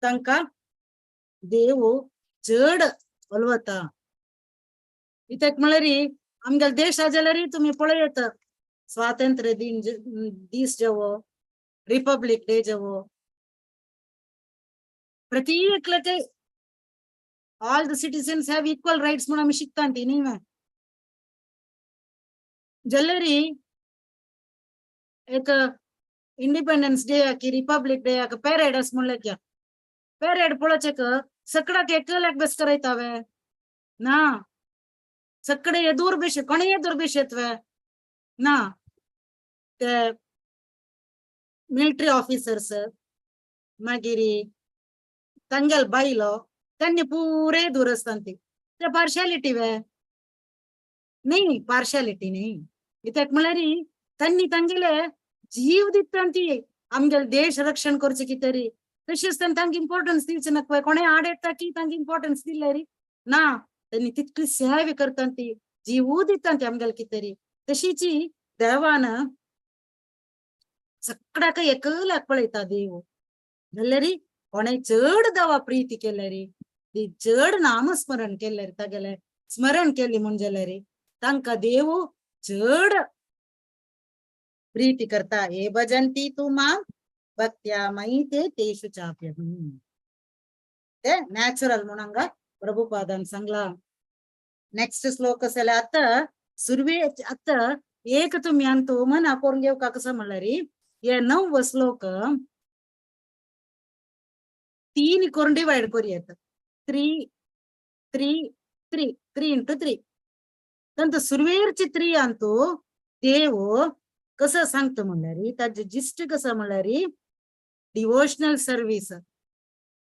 तांकां देव चड उलवता. कित्याक म्हळ्यार आमगेले देशा जाल्यार तुमी पळयत स्वातंत्र्य दिन दीस जेवो, रिपब्लिक डे जेवो, प्रति एकल्याचे all the citizens have equal rights म्हणून आमी शिकता ती न्ही मॅ. जाल्यार एक इंडिपेंडन्स डे की रिपब्लिक डे पॅरेड अस म्हणल्यार क्या पॅरेड पळोवचेक सगळ्याक एकल्याक बेस करयता वे ना, सगळे दूर बेशे कोणेय दुर्बेशेत्वे ना. ते मिलिटरी ऑफिसर्स मागीर तांगेल बायलो त्यांनी पुरे दूर आसता ती. ते पार्शालिटी वे न्ही, पार्शालिटी न्ही. कित्याक म्हळ्यार तांणी तांगेले जीव दिता ती आमगेले देश रक्षण करचे कितें. तशेंच तांकां इम्पॉर्टन्स दिवचें नाका. कोणें आड येता की तांकां इम्पॉर्टन्स दिले री ना. त्यांनी तितली सेवे करता ती, जीव दिता ती आमगेले कितें. तशीच देवान सगळ्याक एकल्याक पळयता देव. जाल्यार कोणें चड देवा प्रीती केल्यार, ती चड नामस्मरण केल्यार, तागेले स्मरण केली म्हूण जाल्यार तांकां देव चड प्रीती करता. हे भजंती तूं मां भक्त्या मयि ते तेषु चाप्यहं. ते नॅचरल म्हणून हांगा प्रभुपादान सांगला. नेक्स्ट श्लोक जाल्यार आतां सुरवे आतां एक तुमी अंतू मना करून घेवका. कसो म्हणल्यार हे नव श्लोक तीन करून डिवायड करूयात. Three three three three into three. तांतू सुरवेरची थ्री अंतू देव कसं सांगता म्हणल्यार ताजे जिस्ट कसं म्हणल्यार डिवोशनल सर्वीस,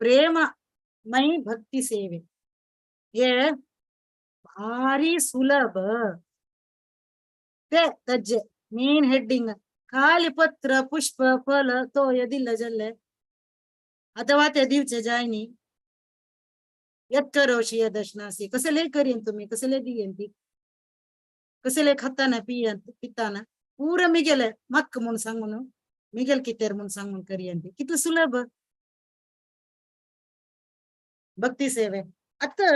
प्रेममय भक्ती सेवे हे भारी सुलभ. ते ताजे मेन हेडिंग. खाली पत्र पुष्प फल तोय दिल्ले जाल्ले अथवा ते दिवचे जायनी. यत् करोषि यदश्नासि कसले करीन तुम्ही, कसले दियन ती, कसले खाताना पियन पिताना पूरा मिगेले मक्क म्हूण सांगून मिगेल कितेर म्हूण सांगून करियन ती. कितले सुलभ भक्ती सेवे. आतां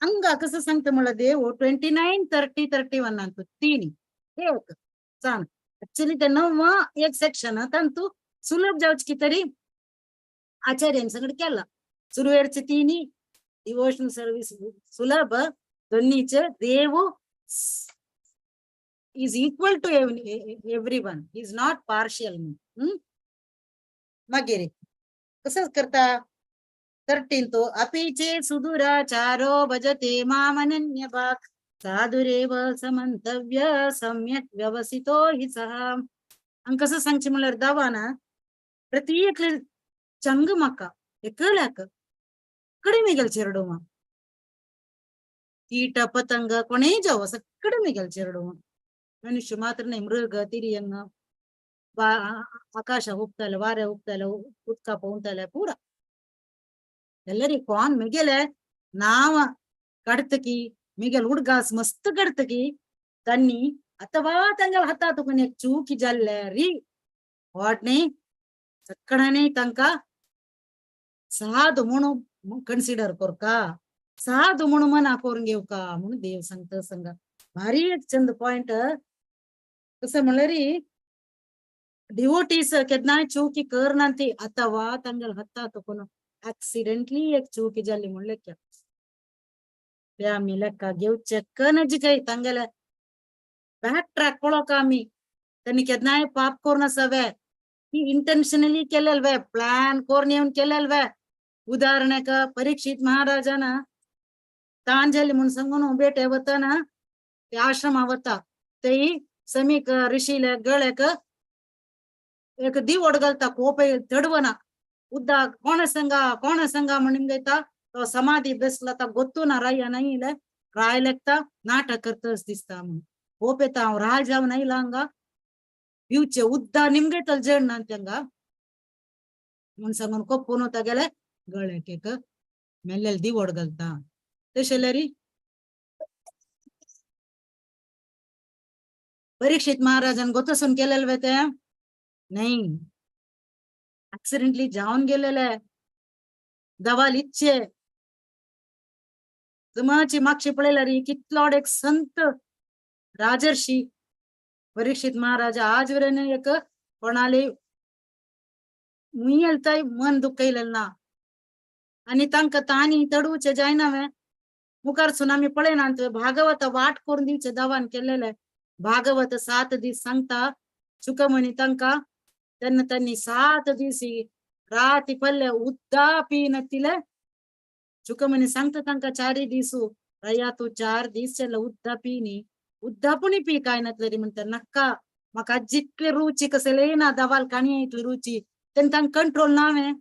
हांगा कसं सांगता म्हणल्यार देव 29 30 31 अंतू तीन एक सांग. ऍक्च्युली ते नव एक सेक्शन तांतू सुलभ जावचे की तरी आचार्यान सगळं केला. सुरवेरचे तिन्ही डिवोशनल सर्व्हिस सुलभ, दोन्हीचे देव is equal to everyone, is not partial. मागीर कसं करता 13 तो अपि चेत् सुदुराचारो भजते मामनन्यभाक् साधुरेव समन्तव्य सम्यक व्यवसितो हि सः. हांगा कसं सांगचें म्हणल्यार देवान प्रत्येक चंग म्हाका एकल्याक कडेन गेल चेरडुवां कीट पतंग कोणेय जावं सगळे मेगेल चेरडुवां. मनुष्य मात्र न्हय, मृग तिर्यंग आकाशा हुपताले, वाऱ्या हुपताले, उदका पोंवताले पुरा. ಎಲ್ಲರಿ ಕೋನ್ ಮಿಗೆಲೆ ನಾವ ಕಡ್ತಕಿ ಮಿಗೆಲ್ ಹುಡ್ಗಾಸ್ ಮಸ್ತ್ ಕಡ್ತಕಿ ತನ್ನಿ ಅಥವಾ ತಂಗಲ್ ಹತ್ತ ತುಕನೆ ಚೂಕಿ ಜಲ್ಲೆ ರಿ ವಾಟ್ನೆ ಸಕ್ಕಡನೆ ತನಕ साधू म्हणून कन्सिडर करका, साधू म्हणून मना करून घेवका म्हणून देव सांगता. सांगा भारी एक चंद पॉइंट. कसं म्हणल्यार डिवोटीस केन्नाय चुकी करना ती अथवा तांगेल हत्ता तुकून ऍक्सिडेंटली एक चुकी जाली म्हण लेख्या ते आमी लेखा घेवचे कनजी काही तांगेले बॅक ट्रॅक पळोवका. आमी त्यांनी केन्नाय पाप करून आसा ही इंटेन्शनली केलेल वे, प्लॅन करून येवन केलेल वे. उदाहरणाक परीक्षित महाराजान तांजली म्हूण सांगून बेटे वतना ते आश्रमा वता ते समीक ऋषीले गळ्याक एक दिवोड घालता. कोप तडवना उद्दा कोण संगा कोण संगा म्हणून घेता. तो समाधी बेसला ता गोत्तू ना राय नाही राय लेखता नाटक करतस दिसता म्हणून कोप येता. हांव राय जावन आयला हांगा पिवचे उद्दा निमगेतल जड ना तेंगा म्हूण सांगून कोपून गेले गळ्याक एक मेल्लेल दिवोड घालता. तशें जाल्यार परीक्षित महाराजान गोतसून केलेल वे ते नाही, ऍक्सिडेंटली जावन गेलेले दवाल इच्छे जमाची मागशी पळयल्यार कितलो एक संत राजर्षी परीक्षित महाराज आजवरेन एक कोणाले मुयेलताय मन दुखयलें ना. आनी तांकां तांणी तडवचे जायना वे मुखार आमी पळयना. भागवत वाट करून दिवचे दवान केलेले. भागवत 7 दीस सांगता शुकमणी तांकां तेन्ना त्यांनी 7 दीस राती पल्ले उद्दा पिनतिले. शुकमणी सांगता तांकां 4 दीस रया तूं 4 दीस जाले उद्दा पी न्ही, उद्दा पुणी पी काय नातलें म्हणटा नाका म्हाका जितले रुची कसले ना दवाल काणी इतली रुची तेन्ना तांकां कंट्रोल ना वे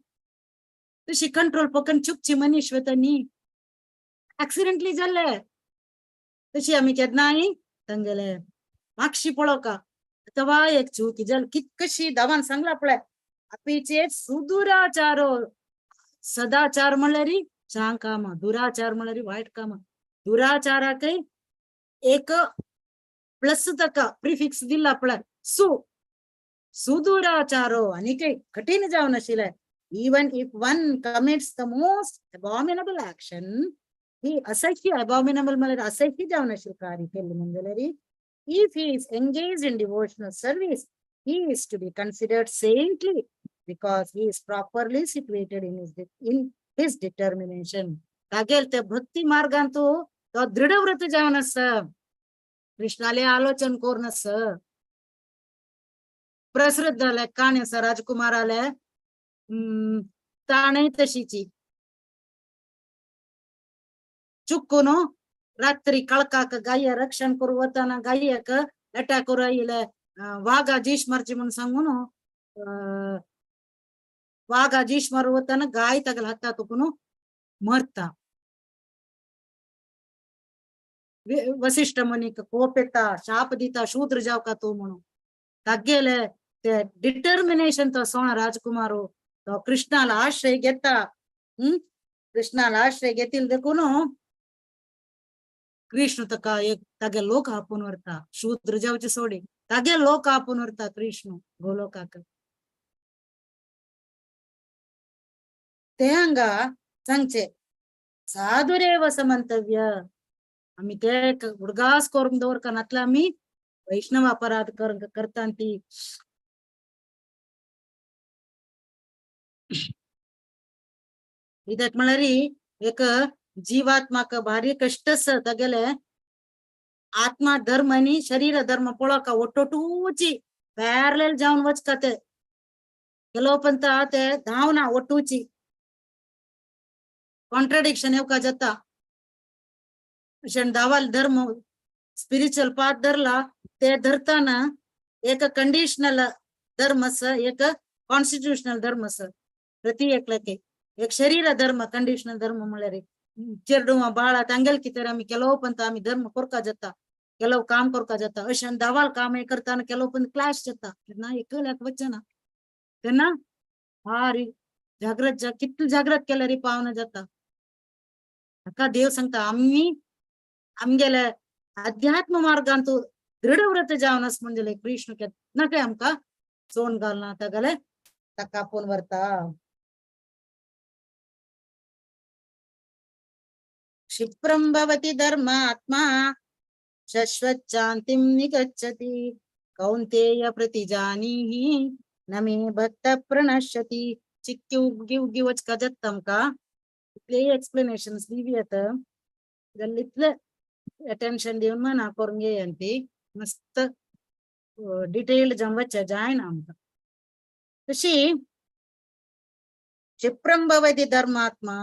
तशी कंट्रोल पकन चुकची मनीस वता न्ही एक्सिडेंटली जाल्ले तशी आमी केन्नाय तांगेले मागशी पळोवका अथवा एक चूक जाल कितकशी दावान सांगला पळय आपिचे सुदुराचारो सदाचार म्हणल्यार चांग कामां दुराचार म्हणल्यार वायट कामां दुराचाराकय एक प्लस ताका प्रिफिक्स दिला पळय सु सुदुराचारो आनी काही कठीण जावन आशिल्लें. Even if one commits the most abominable action, ही असह्य abominable म्हणल्यार असह्य जावन आशिल्लें कार्य केल्लें म्हण जाल्यार if he is engaged in devotional service, he is to be considered saintly because he is properly situated in his determination. तागेल ते भक्ती मार्गांतु तो दृढव्रत जावन आसा, कृष्णाले आलोचन करून आसा. प्रसृद्धाले काणी आसा राजकुमाराले ताणें तशीची चुकून रात्री कळकाक गाय रक्षण करू वताना गायक अटॅक करू आयले वागा जीश मारची म्हणून सांगून वागा जीश मारू वताना गाय तागेले हाता तुकून मरता. वसिष्ठ मुनीक कोप येता, शाप दिता शूद्र जावका तूं म्हणून. तागेले ते डिटर्मिनेशन तो सोणा राजकुमार तो कृष्णाला आश्रय घेता. कृष्णाला आश्रय घेतील देखून कृष्ण ताका एक तागे लोक आपोवन व्हरता, शूद्र जावचे सोडी तागे लोक आपोवन व्हरता कृष्ण गोलोकाक. ते हांगा सांगचे साधुरेव समंतव्य आमी ते उडगास करून दवरका नातले आमी वैष्णव अपराध करता ती. कित्याक म्हळ्यार एक जीवात्माक भारी कश्ट आसा तागेले आत्मा धर्म आनी शरीर धर्म पळोवका ಒಟ್ಟೊಟ್ಟೂಚಿ ಪ್ಯಾರಲಲ್ जावन वचका ते ಕೆಲವು पंत ते धांवना ಒಟ್ಟೂಚಿ कॉन्ट्राडिक्शन येवका जाता. अशें दावाल धर्म स्पिरिच्युअल पाथ धरला ते धरताना एक कंडिशनल धर्म आसा, एक कॉन्स्टिट्युशनल धर्म आसा. प्रति एकल्याक एक शरीर धर्म कंडिशनल धर्म म्हळ्यार चेडूं बाळा तांगेल कितें आमी ಕೆಲವು पंत आमी धर्म करका जाता, ಕೆಲವು काम करका जाता. अशें दावाल काम हे करताना ಕೆಲವು पंत क्लॅश जाता तेन्ना एकल्याक वचना तेन्ना भारी जागृत कितले जागृत केल्यार पावना जाता. हाका देव सांगता आमी आमगेले अध्यात्म मार्गांतु दृढव्रत जावन आस म्हणजे कृष्ण केन्ना काय आमकां सोण घालना तागेले ताका आपोवन व्हरता. क्षिप्रं भवति धर्मात्मा शश्वच्छान्तिं निगच्छति कौन्तेय प्रतिजानीहि न मे भक्त प्रणश्यति. चिक्की उग्गी उग्गी वचका जाता आमकां इतले एक्सप्लेनेशन्स दिवयात जाल्यार इतले अटेन्शन दिवन मना करून घेया ती मस्त डिटेल्ड जावन वचचें जायना आमकां. तशी क्षिप्रं भवति धर्मात्मा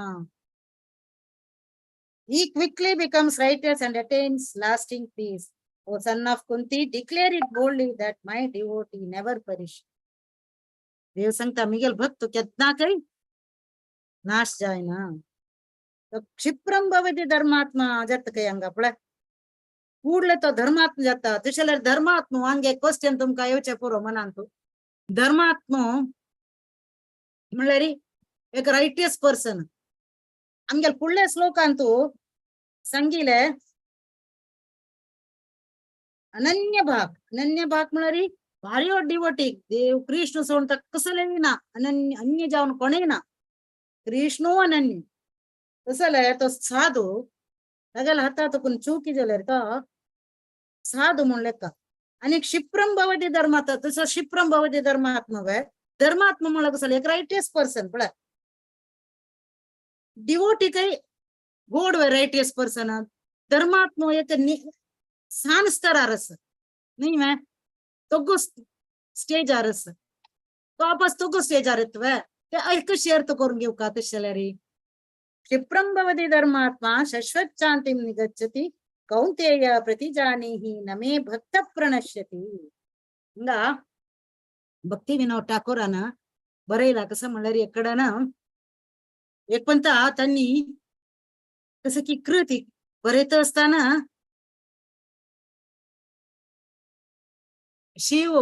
He quickly becomes righteous and attains lasting peace. O son of Kunti, declare it boldly that my devotee never perish. देव सांगता मिगेल भक्त केन्ना काय नाश जायना. तो क्षिप्रं भवति धर्मात्मा जाता काय हांगा पळय कूडले तो धर्मात्मा जाता. तशें जाल्यार धर्मात्मा हांगा एक क्वेश्चन तुमकां येवचें पुरो मनांत. धर्मात्मा म्हणल्यार एक रायटियस पर्सन. आमगेले फुडल्या श्लोकांतु सांगिले अनन्य भाग. अनन्य भाग म्हळ्यार भारी डिवोटी देव कृष्ण सोडून ताका कसलें ना अनन्य अन्य जावन कोणूय ना, कृष्णू अनन्य. तसो जाल्यार तो साधू तागेल्या हातात कोण चुकी जाल्यार तो साधू म्हूण लेखा. आनी क्षिप्रं भवति धर्मात्मा तसो क्षिप्रं भवति धर्मात्मा वे धर्मात्मा म्हळ्यार कसो एक रायटियस पर्सन पळय डिवोटी काही गोड व्हेरायटीस पर्सन धर्मात्मा एक सान स्तरार आसा न्ही वे तोगो स्टेजार आसा तो आपस तोगो स्टेजार येता वे ते एक शेर्त करून घेवका तशें जाल्यार क्षिप्रं भवति धर्मात्मा शश्वत शांतिं निगच्छति कौंतेय प्रतिजानीहि न मे भक्त प्रणश्यति. हिंगा भक्ती विनोद ठाकूरान बरयला कसं म्हणल्यार एकडान एकपंता त्यांनी कसं की कृती बरयत असताना शिव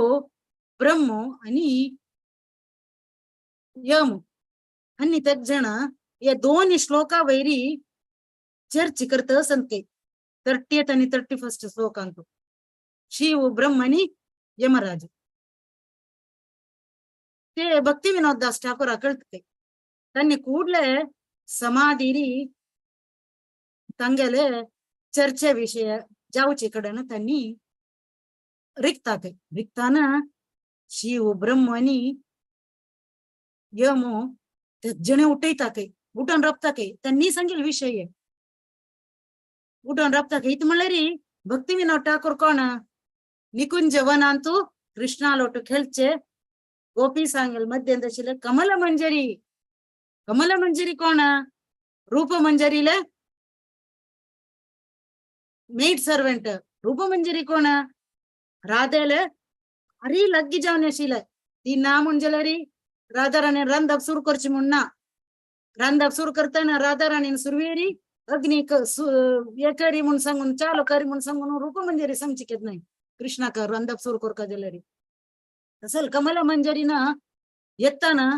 ब्रह्म आणि यम आणि त्या जण या दोन श्लोका वैरी चर्च करत संते 30th आणि 31st श्लोकांतु शिव ब्रह्म आणि यमराज ते भक्ती विनोद दास ठाकूर कळते त्यांनी ಕೂಡ್ಲೆ समाधीरी ತಂಗೆಲೆ चर्चे विषय जावचे कडन त्यांनी रिक्ता ते रिक्ताना शिव ब्रह्म आणि यम जणे उठयता काही उठून रबता काही त्यांनी सांगेल विषय उठून रबता काही इथं म्हणलं रे भक्ती विनोद ठाकूर कोण निकुंज वनांतु कृष्णालोट खेळचे गोपी सांगेल मध्यंतशील कमल मंजरी कमल मंजरी कोण रूप मंजरीले मेड सर्वेंट रूप मंजरी कोण राधेले अरे लग्गी जावन आशिल्ले ती ना म्हणजे राधा राणी रांदप सुरू करची म्हूण ना रांदप सुरू करतना राधा राणीन सुरवेरी अग्नी हे करी म्हूण सांगून चालो करी म्हूण सांगून रूप मंजरी सांगची केत नाही कृष्णाक रांदप सुरू करका जाल्यार तसल कमला मंजरी ना येताना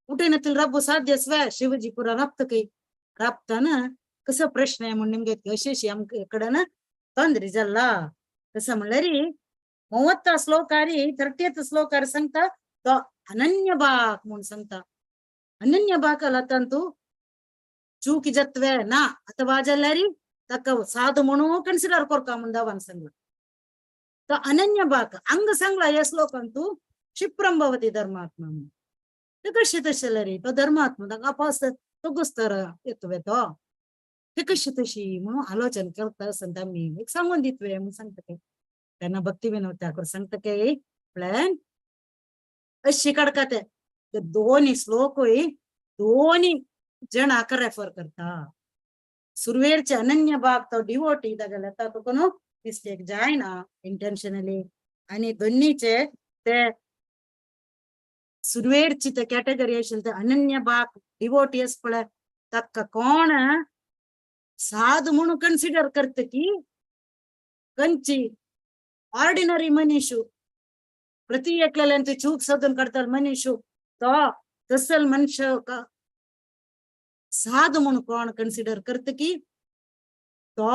उठे रब्बू साध्य स्व शिवजी पुरा राबत काही राबताना कसं प्रश्न आहे म्हणून निमगे अशी आमकडं ತೊಂದ್ರೆ जाला कसं म्हणल्यार 30 श्लोकारी 30th श्लोकार सांगता तो अनन्य बाक म्हणून सांगता. अनन्य बाकला तंतु चूकी जत्वे ना अथवा जाल्यार ताका साधू म्हणून कन्सिडर करका म्हणून दावान सांगला. तो अनन्य बाक अंग सांगला ह्या श्लोकांतु क्षिप्रं भवति धर्मात्मा म्हणून. ते कशें तशें जाल्यार तो धर्मात्मा ताका अपास तो गुस्तर येतवे तो ते कशी तशी म्हणून आलोचन करता संत आमी एक सांगून दितवे म्हणून सांगता ते त्यांना भक्ती विनोद ठाकूर सांगता की प्लॅन अशी काडका ते दोन्ही श्लोकूय दोन्ही जणांक रेफर करता. सुरवेरचे अनन्य भाग तो डिवोटी तागेले ताका कोण मिस्टेक जायना इंटेन्शनली आणि दोन्हीचे ते सुरवेरची ते कॅटेगरी आशिल्ले ते अनन्य भाग डिवोटी आसा पळय ताका कोण साधू म्हणून कन्सिडर करता की कंची ऑर्डिनरी मनीषू प्रति एकल्यान ते चूक सोदून काडटाले मनीषू तो तसल मनुष्य साधू म्हणून कोण कन्सिडर करता की तो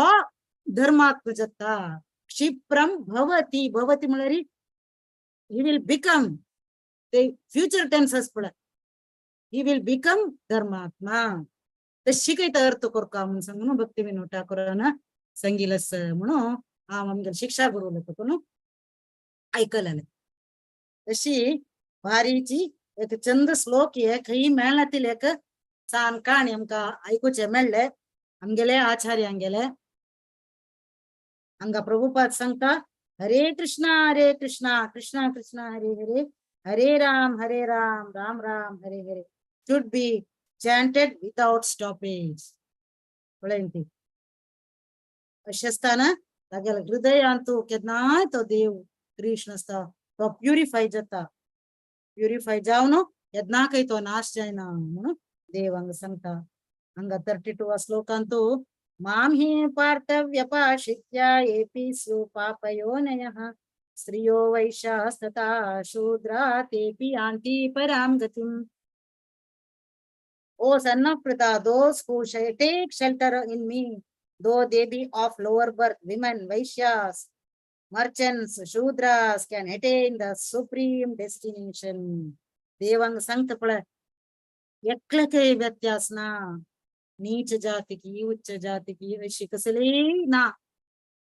धर्मात्म जाता. क्षिप्रम भवती भवती म्हणल्यार he will become ते फ्युचर टेन्स आसा पळय he will become धर्मात्मा. तशी काही अर्थ करका म्हणून सांगून भक्ती विनोद ठाकूरान सांगिलस म्हणून हांव आमगेले शिक्षा गुरू तुका आयकलेलें. तशी वारीची एक चंद श्लोक हे खंय मेळनातील एक सान काणी आमकां आयकुचें मेळ्ळें आमगेले आचार्यांगेले. हांगा प्रभुपाद सांगता हरे Krishna Krishna Krishna Hare Hare Hare Ram Ram Ram Hare Hare should be chanted without stoppage. पळय ती अशें आसतना तागेल्या हृदयांतु केन्नाय तो देव कृष्ण आसता तो प्युरिफाय जाता. प्युरिफाय जावन केन्नाकय तो नाश जायना म्हणून देव हांगा सांगता. हांगा 32 श्लोकांतु मां हि पार्थ व्यपाश्रित्य येपि स्यु पापयोनयः स्त्रियो वैश्यास्तथा शूद्रा तेपि यान्ति परां गतिम्. O son of Pritha, those who shall take shelter in me, though they be of lower birth, women, Vaishyas, merchants, Shudras, can attain the supreme destination. Devang सांगता पळय एकल्याकय व्यत्यास ना, नीच जातीकी उच्च जातीकी अशी कसली ना.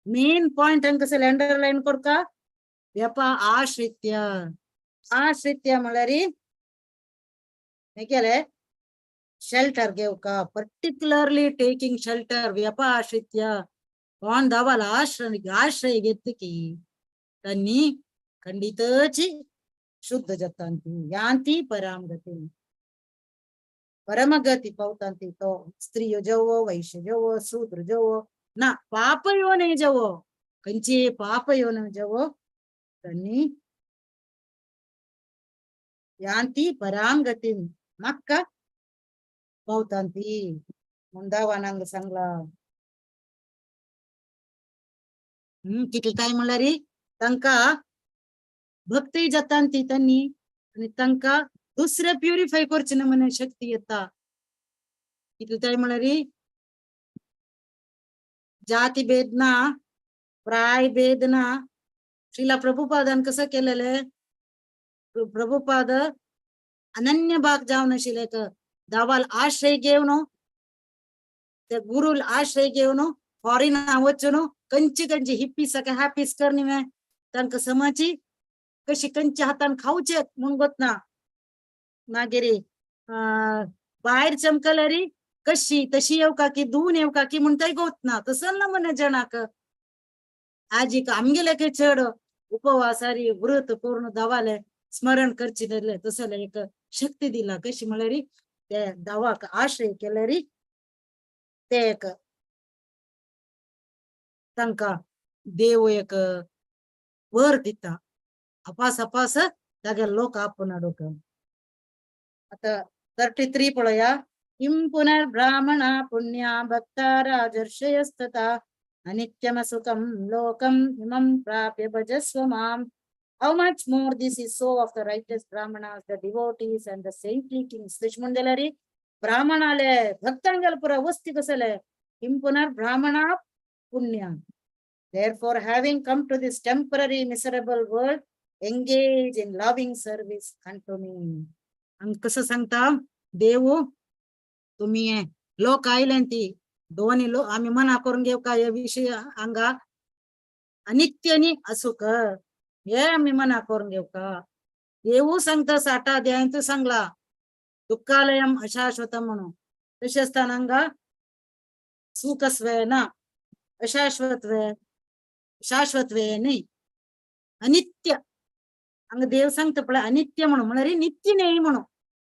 मेन पॉइंट हांगा कसले अंडरलायन करता व्यपा आश्रित्य. आश्रित्य म्हळ्यार हें केलें शेल्टर घेवका, पर्टिक्युलरली टेकिंग शेल्टर व्यपाश्रित्य. कोण दावाल आश्रय आश्रय घेतली की त्यांनी खंडितची शुद्ध जाता यान्ति परां गतिं. परमगती पावतांती तो स्त्रीयो जवो वैश्य जवो शूद्र जवो ना पाप योने जवो खंयची पाप योने जवो तन्नी ಯಾಂತಿ ಪರಾಂಗತಿ ಮಕ್ಕ पावतांती ಮುಂದಾवानांग सांगला. कितले काय म्हणल्यार तांकां भक्ती जाता ती त्यांनी आनी तांकां दुसरे प्युरिफाय करचे ना म्हण शक्ती येता. कितले काय म्हणल्यार जाती भेद ना प्राय भेद ना. श्रीला प्रभुपादान कसं केलेले, प्रभुपाद अनन्य भाग जावन आशिल्ले दावाल आश्रय घेवन ते गुरुल आश्रय घेवन फॉरेना वचून कंची कंची हिप्पी सगळे हॅपीस करणी मे तांकां समजी कशी कंच्या हातान खावचे म्हूण गोतना. मागीर भायर चमकलरी कशी तशी येवका की दोन येवका की म्हणटाय गोतना तसं ना म्हण जणाक. आजीक आमगेले की चड उपवासारी व्रत करून दावाले स्मरण करचे धरले तसले एक शक्ती दिला. कशी म्हणल्यार ते दावाक आश्रय केल्यारी ते एक तांकां देव एक वर दिता. अपास अपास तागे लोक आपूण हाडूंक. आतां 33 पळया. किं पुनर्ब्राह्मणा पुण्या भक्ता राजर्षयस्तथा अनित्यमसुखं लोकम् इमं प्राप्य भजस्व माम्. How much more this is so of the righteous Brahmanas, the devotees and the saintly kings. तशें म्हण जाल्यार ब्राह्मणाले भक्तांगेले पुरा वस्ती कसले किं पुनर्ब्राह्मणा पुण्या. Therefore, having come to this temporary miserable world, engage in loving service unto me. हांगा कसं सांगता देव तुम्ही लोक आयले ती दोनी लोक आमी मना करून घेव काय हे विषय हांगा अनित्य नी असुख हे आमी मना करून घेव का. देवू सांगता साठा अध्यायांत सांगला दुःखालयम अशाश्वतम म्हणून. तशें आसतना हांगा सुखस्वे ना अशाश्वतवे शाश्वतवे न्ही अनित्य. हांगा देव सांगता पळय अनित्य म्हणून म्हळ्यार नित्य न्ही म्हणून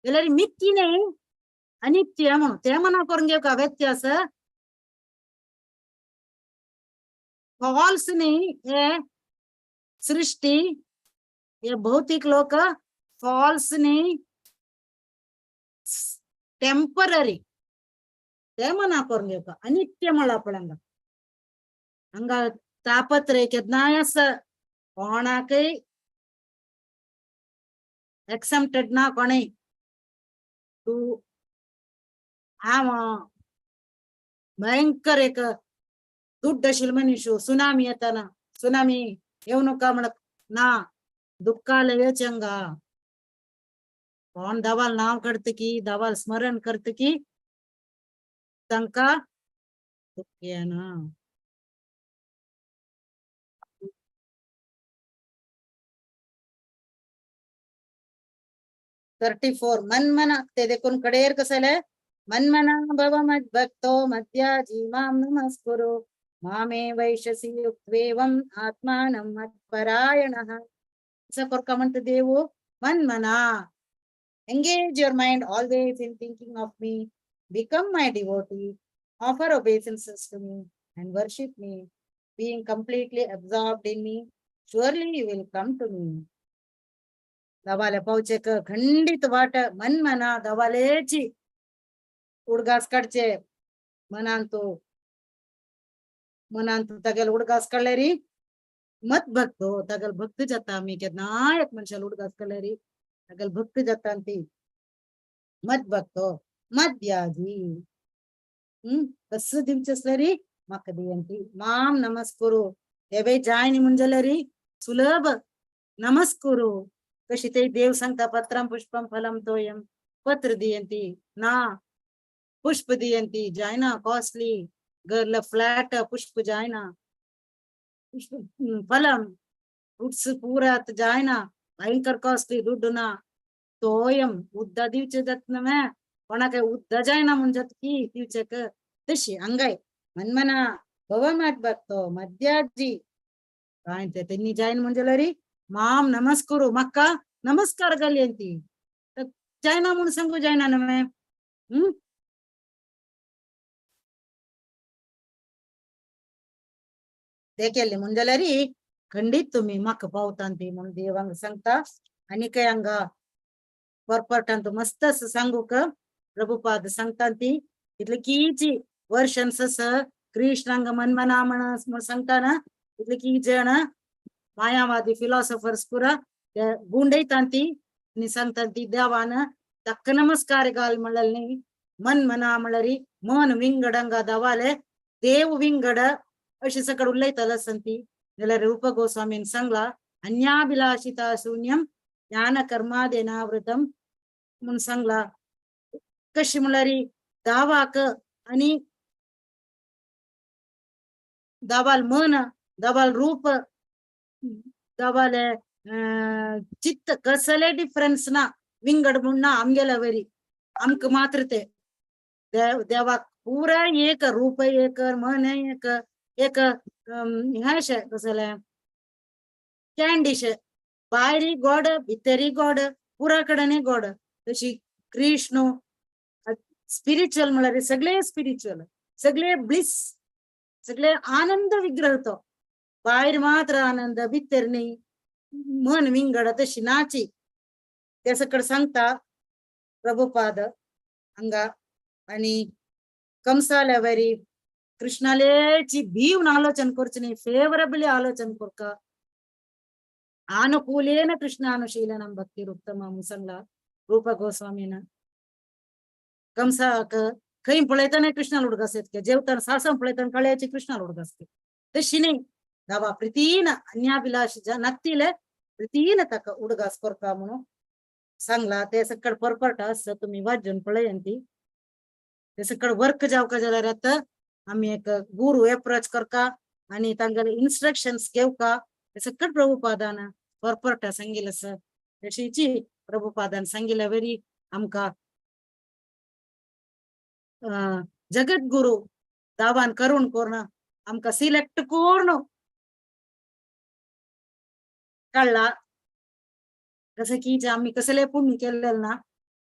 जाल्यार मिथ्य न्ही अनित्य म्हणून. ते मना करून घेव का व्यत्यास फॉल्स न्ही. हे सृष्टी हे भौतिक लोक फॉल्स न्ही टेंपररी. ते मना करून घेव का अनित्य म्हणला पळय हांगा. हांगा तापत्रय केन्नाय आसा कोणाकय एक्सेप्टेड ना कोणय. तूं हांव भयंकर एक दुड्ड आशिल्लो मनीस सुनामी येताना सुनामी येवं नाका म्हणप ना दुःखालय चंगा. कोण दावाल नांव काडटा की दावाल स्मरण करता की तांकां दुःख येना. 34 मन्मना ते देखून कडेर कसले मन्मना भव मद्भक्तो मद्याजी मां नमस्कुरु मामे वैशसी युक्त्वेवं आत्मानं मत्परायणः. असं करका म्हणता देव मन्मना engage your mind always in thinking of me, become my devotee, offer obeisances to me and worship me, being completely absorbed in me, surely you will come to me. दवाले पावचे खंडित वाट मन्मना दवालेची उडगास काडचे मनांतु मनांतु तागेले उडगास काडल्यारी मत भक्तो तागेले भक्त जाता. आमी केन्नाय एक मनशाल उडगास काडल्यारी तागेले भक्त जाता ती मत भक्तो मद्याजी. कसं दिवचे असल्यारी म्हाका दियंती माम नमस्कुरु. तेवे जाय न्ही म्हण जाल्यारी सुलभ नमस्कुरु. कशी ते देव सांगता पत्रम पुष्पम फलम तोयम पत्र दियंती ना पुष्प दियंती जायना कॉस्टली गर्ल फ्लॅट पुष्प जायना पुष्प फलम फ्रुट्स पुरात जायना भयंकर कॉस्टली दुड्ड ना तोयम उद्दा दिवचे जात न्हय कोणाक उद्दा जायना म्हण जाता की दिवचेक. तशी हांगाय मन्मना भव मद्भक्तो मद्याजी काय ते तेन्नी जायन म्हण जाल्यार माम नमस्कुरु म्हाका नमस्कार घालयंती जायना म्हूण सांगू जायना न्हय. हम्म. ते केल्ले म्हूण जाल्यार खंडीत तुमी म्हाका पावता ती म्हणून देवांक सांगता. आनी काय हांगा परपटान मस्त असं सांगूक प्रभुपाद सांगता ती इतले कीची वर्षन्स आसा कृष्णांग मनमना म्हण सांगता ना, इतले की जण मायावादी फिलॉसॉफर्स पुरा ते गुंडयता ती आनी सांगता ती देवान ताका नमस्कार घाल म्हणलें न्ही, मन मना म्हणल्यार मन विंगडंगा दवाले देव विंगड अशें सकड उलयतालो आसन ती. जाल्यार रूप गोस्वामीन सांगला अन्याभिलाषिता शून्यम ज्ञान कर्मादेनावृतम म्हूण सांगला. कशी म्हणल्यार दावाक आनी दावाल मन, दावाल रूप, दावाले चित्त कसले डिफरन्स ना, विंगड म्हूण ना आमगेल्या वरी, आमकां मात्र ते देवाक पुरा एक रूप एक मन एक एक हें अशें कसलें कॅन्डीशें, भायरी गोड भितरी गोड पुरा कडेन गोड. तशी कृष्ण स्पिरिच्युअल म्हळ्यार सगळे स्पिरिच्युअल, सगळे ब्लिस, सगळे आनंद विग्रह तो भायर मात्र आनंद भितर न्ही, मन विंगड तशी नाची ते सकड सांगता प्रभुपाद हांगा. आनी कंसाल्या वरी कृष्णालेची भीवन आलोचन करची न्ही, फेवरेबली आलोचन करका, आनुकूलेन कृष्णानुशीलनम भक्ती उत्तम म्हूण सांगला रूप गोस्वामीन. कंसाक खंय पळयतना कृष्णाल उडगास येत, जेवताना सासण पळयतना कळ्याची कृष्णाल उडगास तशी न्ही, दावा प्रितीन अन्याभिलाष नत्तीले प्रितीन ताका उडगास करता म्हणून सांगला. ते सकड परपट आसा तुमी वाजून पळयान ती ते सकड वर्क जावका जाल्यार आतां आमी एक गुरू एप्रोच करका आनी तांगेले इन्स्ट्रक्शन्स घेवका. ते सकड प्रभुपादान परपट सांगिल्लें आसा. तशीची प्रभुपादान सांगिल्ले वरी आमकां जगद्गुरू दावान करून करून आमकां सिलेक्ट करून काडला. जसं की जे आमी कसले पुण्य केल्लें ना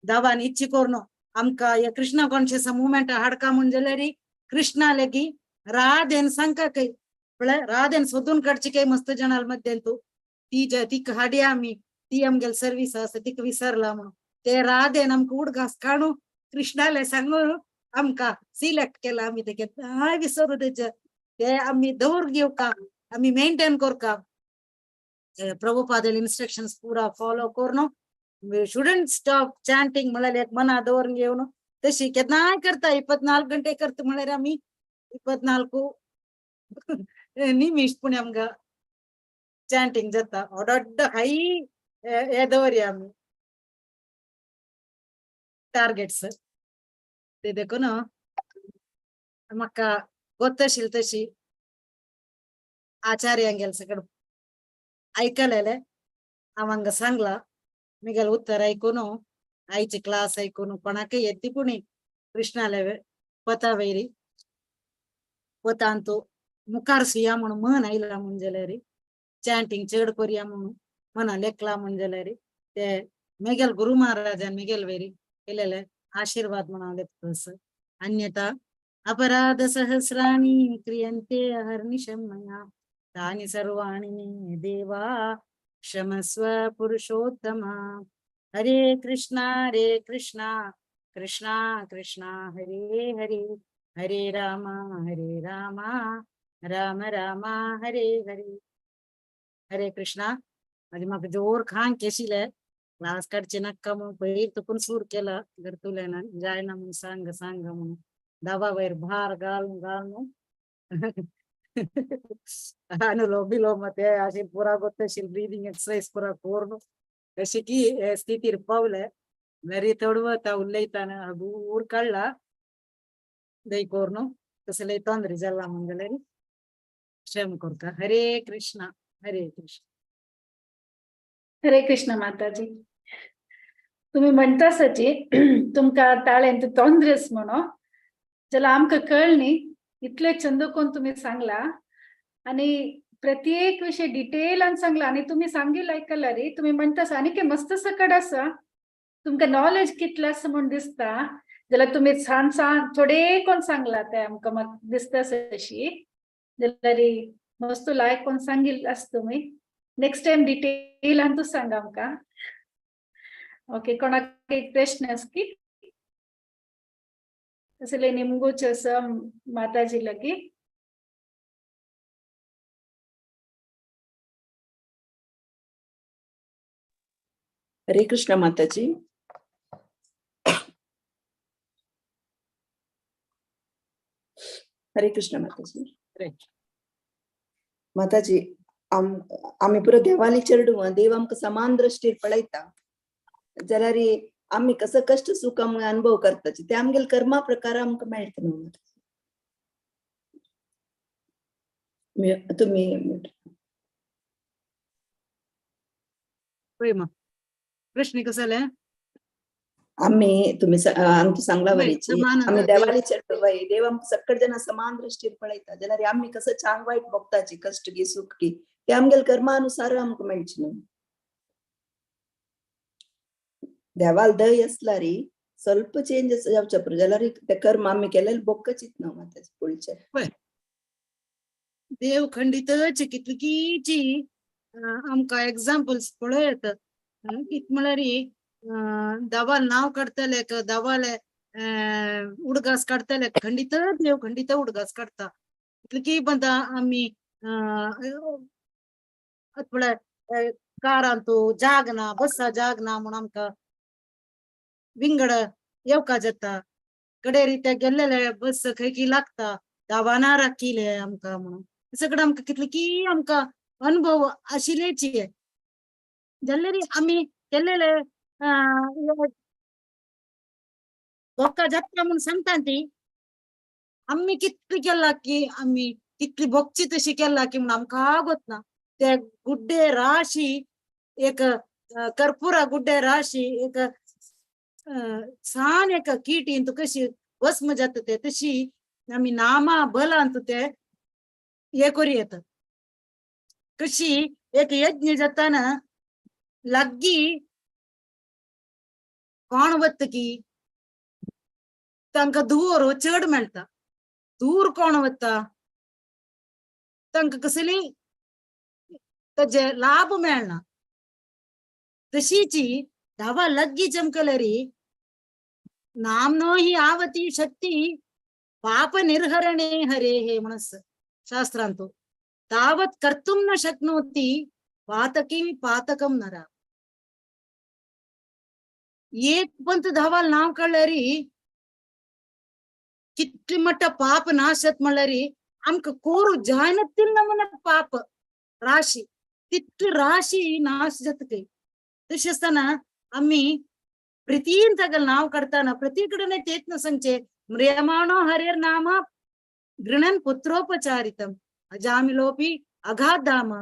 दावान इच्छा करून आमकां हे कृष्णा कॉन्शियस मुवमेंट हाडका म्हूण जाल्यार कृष्णा लेगी राधेन सांगका खंय म्हळ्यार राधेन सोदून काडची काय मस्त जणां मध्यान तूं ती जे तिका हाडया आमी ती आमगेली सर्वीस आसा तिका विसरला म्हणून ते राधेन आमकां उडगास काडून कृष्णाले सांगून आमकां सिलेक्ट केला. आमी ते केन्नाय विसरू तेजे ते आमी दवर घेवका, आमी मेंटेन करका. प्रभुपादेले इन्स्ट्रक्शन्स पुरा फॉलो करून we shouldn't stop chanting म्हळ्यार एक मना दवरून घेवन तशी केन्नाय करता 24 गंटे करता म्हळ्यार आमी 24 निमिश पूण आमकां चांटिंग जाता. व्हड हाय हे दवरया आमी टार्गेट्स ते देखून म्हाका गोत्तशील तशी आचार्यांगेल सगळं आयकलेले हांव हांगा सांगला. मिगेल उत्तर आयकून आयची क्लास आयकून कोणाकय येत पुणी कृष्णाले पता वयरी पतांतू मुखार सुया म्हणून मन आयला म्हूण जाल्यार चांटिंग चड करया म्हणून मना लेखला म्हूण जाल्यार ते मेगेल गुरु महाराजान मिगेल वयरी केलेले आशीर्वाद म्हणून हांव लेखता. अन्यथा अपराध सहस्राणि क्रियन्ते अहर्निशं मया तानि सर्वाणि मे देवा क्षमस्व पुरुषोत्तम. हरे कृष्णा हरे कृष्णा कृष्णा कृष्णा हरे हरे, हरे राम हरे राम राम राम हरे हरे. हरे कृष्णा. माझी म्हाका जोर खांक केशिले क्लास काडचे नाका म्हणून पयर तुकून सूर केला घरतुल्यान जायना म्हणून सांग सांग म्हणून दाबा वयर भार घालून घालून अनुलोम विलोम ते अशी पुरा गोतशील ब्रीदिंग एक्सरसाइज पुरा करून अशी की हे स्थितीर पावले मेरी थोडवता उलयताना हगूर काडला दई कोर्नु कसले ತೊಂದ್ರೆ जाला म्हूण जाल्यार क्षम करता. हरे कृष्णा हरे कृष्ण. हरे कृष्ण माताजी. तुम्ही म्हणता सची तुमकां ताळेंत तोंद्रेस म्हणो जाल्यार आमकां कळ न्ही इतले चंद कोण तुम्ही सांगला आणि प्रत्येक विषय डिटेलान सांगला आणि तुम्ही सांगिल आयकला रे. तुम्ही म्हणता आनी मस्त सकड आसा, तुमकां नॉलेज कितलें आसा म्हूण दिसता. जाल्यार तुमी सान सान थोडे कोण सांगला ते आमकां म्हाका दिसता तशी जाल्यार मस्त लायक कोण सांगिल आसता तुमी नेक्स्ट टायम डिटेलान तूं सांग आमकां. ओके, कोणाक एक प्रश्न आसा की असले निमगोच आसा माताजी लागी? हरे कृष्ण माताजी. हरे कृष्ण माताजी. माताजी, आमी पुरो देवाली चेडूं, देव आमकां समान दृष्टीर पळयता जाल्यार आमी कसो कश्ट सुख आमी अनुभव करताची ते आमगेले कर्मा प्रकार आमकां मेळटा न्हू माताजी. तुमी पळय प्रश्न कसो जालें? आमी तुमी आमकां सांगला वरीची आमी देवाली चेडूं बाई, देव आमकां सकट जाणां समान दृष्टीर पळयता जाल्यार आमी कसो चांग वायट भोगताची कश्ट गी सुख गी ते आमगेले कर्मानुसार आमकां मेळचे न्हू. देवाल दय आसल्यार ಸ್ವಲ್ಪ चेंजस जावचे पडटा जाल्यार ते कर्म आमी केलेले बोक्कचीत न्हू माताजी पुळचे. देव खंडितच कितलीची आमकां एग्जाम्पल्स पळोवं येता. कित म्हळ्यार दवाल नांव काडटले दवाले उडगास काडटले, खंडित देव खंडित उडगास काडटा. कितली बंदा आमी म्हळ्यार कारांतू जागना बसा जागना म्हूण आमकां विंगड येवका जाता. कडेरी ते गेल्लेले बस खंय की लागता दावाना राखिले आमकां म्हणून सगळं आमकां कितले की आमकां अनुभव आशिल्लेची जाल्यार आमी केल्लेले बोका जाता म्हूण सांगता ती आमी कितली केला की आमी कितली भोगची तशी केला की म्हूण आमकां गोतना. ते गुड्डे राशी एक कर्पुरा गुड्डे राशी एक सान एक कीट कशी भस्म जाता ते तशी आमी नामा बलांत ते हे करी येता. कशी एक यज्ञ जाताना लागीं कोण वता की तांकां धुंवर चड मेळटा, दूर कोण वता तांकां कसली ताजे लाभ मेळना. तशीची धावा लग्गी चमकलरी नामनो ही आवती शक्ती पाप निर्हरणे हरे हे म्हणस शास्त्रांतु तावत् कर्तुं न शक्नोति पातकीं पातकं नरा. एक पंत धावाल नाव कळ्ळरी कितली मट्ट पाप नाशत म्हणल्यारी आमकां कोरू जायना म्हण पाप राशी तितली राशी नाश जाता खंय. तशें आसतना आमी प्रितीन ताका नांव काडटाना प्रती कडेन तेच न्हू सांगचें म्रियमाणो हरेर नाम गृणन पुत्रोपचारितम अजामिलोपी अगाधाम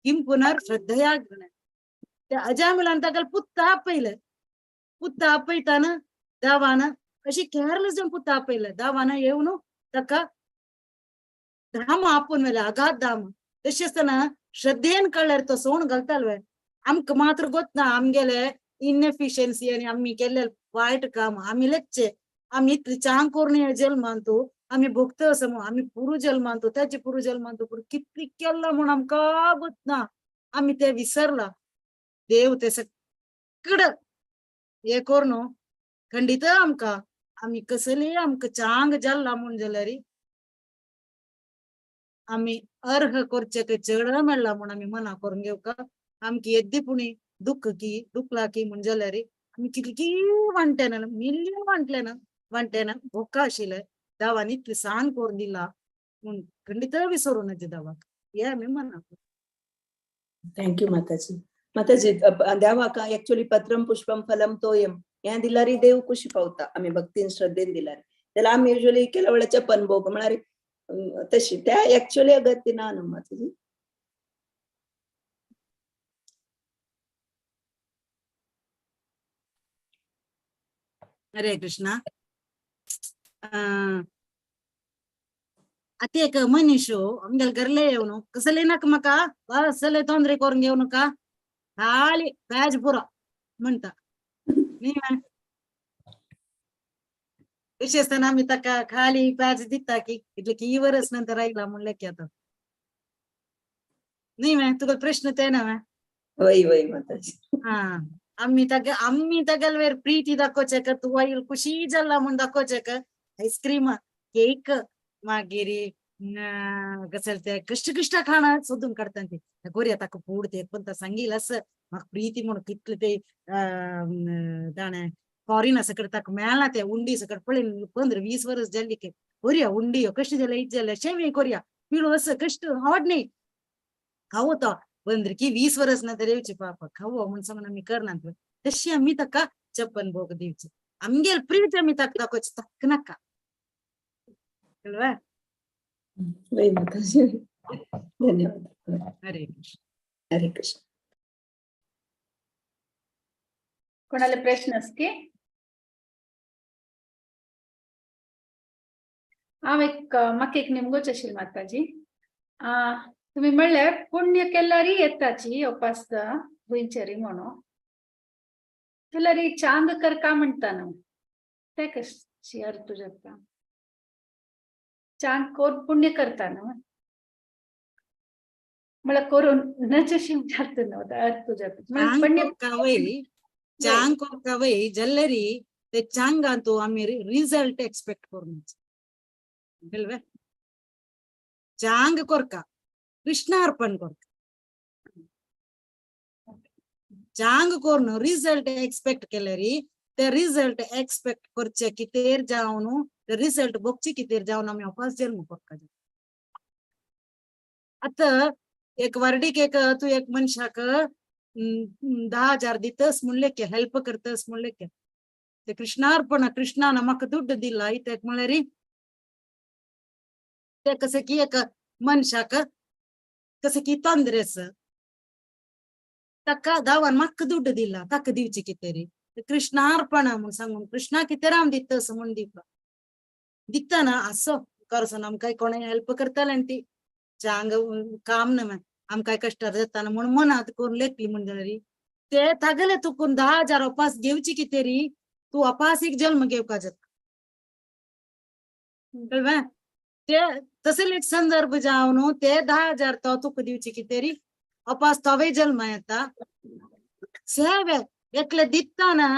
किं पुनर श्रद्धया गृणन. त्या अजामिलान ताका पुत्त आपयलें, पुत्त आपयताना दावान अशी केअरलेस जावन पुत्त आपयलें, दावान येवन ताका धाम आपोवन व्हेलें अगाध धाम. तशें आसतना श्रद्धेन कळ्ळ्यार तो सोण घालतालो. आमकां मात्र गोतना आमगेले इनएफिशियन्सी आनी आमी केल्ले वायट काम आमी लेगचे आमी इतली चांग करून जल्मांतू आमी भोगता आसा म्हूण आमी पुरू जल्मांतू ताचे पुरू जल्मांतू पूण कितली केल्ला म्हूण आमकां गोतना आमी ते विसरला. देव ते सगळं हे करून खंडीत आमकां आमी कसली आमकां चांग जाल्ला म्हूण जाल्यार आमी अर्ह करचे चड मेळ्ळा म्हूण आमी मना करून घेवका. आमकां येद्दी पुणी दुःख की दुखला की म्हूण जाल्यार आमी कितली वांट्यान मिल्यन वांटले ना वांट्यान भोका आशिल्ले दावान इतली सान करून दिला म्हूण खंडीत विसरूं नजे दावाक हे आमी मना. Thank you माताजी. माताजी देवाक एक्चुअली पत्रम पुष्पम फलम तोयम हें दिल्यार देव खुशी पावता आमी भक्तीन श्रद्धेन दिल्यार. जाल्यार आमी युजली केल्या वेळार चपन भोग म्हळ्यार तशी त्या एक्चुअली अगत्य ना न्हू माताजी. हरे कृष्णा. आतां एक मनीस आमगेले घरले येवन कसले नाका म्हाका कसले तोंदरे करून घेवं नाका खाली पॅज पुरो म्हणटा. न्ही विशेषतः आमी ताका खाली पॅच दिता की इतले की वरस नंतर आयला म्हणलें की आतां न्ही मॅ तुका प्रश्न ते ना मॅ. वय वय माताजी. हा आम्ही तागेल प्रीती दाखोवचें तूं आयल खुशी जाला म्हूण दाखोवचें आयस्क्रीम केक मागीर कसले ते कश्ट कश्ट खाणां सोदून काडटा ती गोरया ताका फूड ते पण सांगील असं म्हाका प्रीती म्हूण कितले ते ताणें फॉरेन सकट ताका मेळना ते उंडी सकट पळय 15-20 वर्स जाली की कोरया उंडी कश्ट जालें it जालें शेवी कोरया पिळू असं कश्ट आवड न्ही खावो तो 15 की 20 वर्स नंतर येवची पापा खावो म्हूण सांगून आमी करनात तशी आमी ताका चप्पन भोग दिवची आमगेल प्रीती आमी ताका दाखोवची ताका नाका कळ्ळें. वय माताजी धन्यवाद. हरे कृष्ण. हरे कृष्ण. कोणाला प्रश्न असके? हांव एक म्हाका एक निमगोच आशिल्लें माताजी. तुमी म्हणल्यार पुण्य केल्यार येताची उपासता भुंयचेरी म्हणून जाल्यार चांग करका म्हणटा न्हू ते कशी अर्थ जाता? चांग कोर पुण्य करता न्हू म्हळ्यार करून नच अशी जाता न्हू अर्थ जाता वय चांग कोरका वय जल्लरी ते चांगांतू आमी रिजल्ट एक्सपेक्ट करून कळ्ळें. चांग कोरका कृष्णार्पण कोरका चांग कोरून रिजल्ट एक्सपेक्ट केल्यारी ते रिजल्ट एक्सपेक्ट करचे कितेर जावन ते रिजल्ट बघचे कितेर जावन आमी अपास जल्म कोरका. आतां एक वर्डीक एक तूं एक मनशाक 10,000 दितस म्हणलें की हेल्प करतस म्हणलें की ते कृष्णार्पण कृष्णान म्हाका दुड्ड दिला इत्याक म्हळ्यार ते कशें की एक मनशाक कशें की तोंदरेस ताका धांवान म्हाका दुड्ड दिला ताका दिवचे कितें कृष्णार्पण म्हूण सांगून कृष्णा कितें हांव दितस म्हूण दिवपा दितना असो करसोन आमकां कोणें हेल्प करतालें ती चांग काम न्हय आमकां कश्टार जाता म्हूण मनांत करून लेखली म्हण जाल्यार ते तागेले तुकून 10,000 अपास घेवची कितें री तूं अपास एक जल्म घेवपा जाता कळ्ळें. ते तसले एक संदर्भ जावन ते 10,000 तो तुका दिवचे कितें री अपास तोवे जल्म येता. सेवे एकले दितना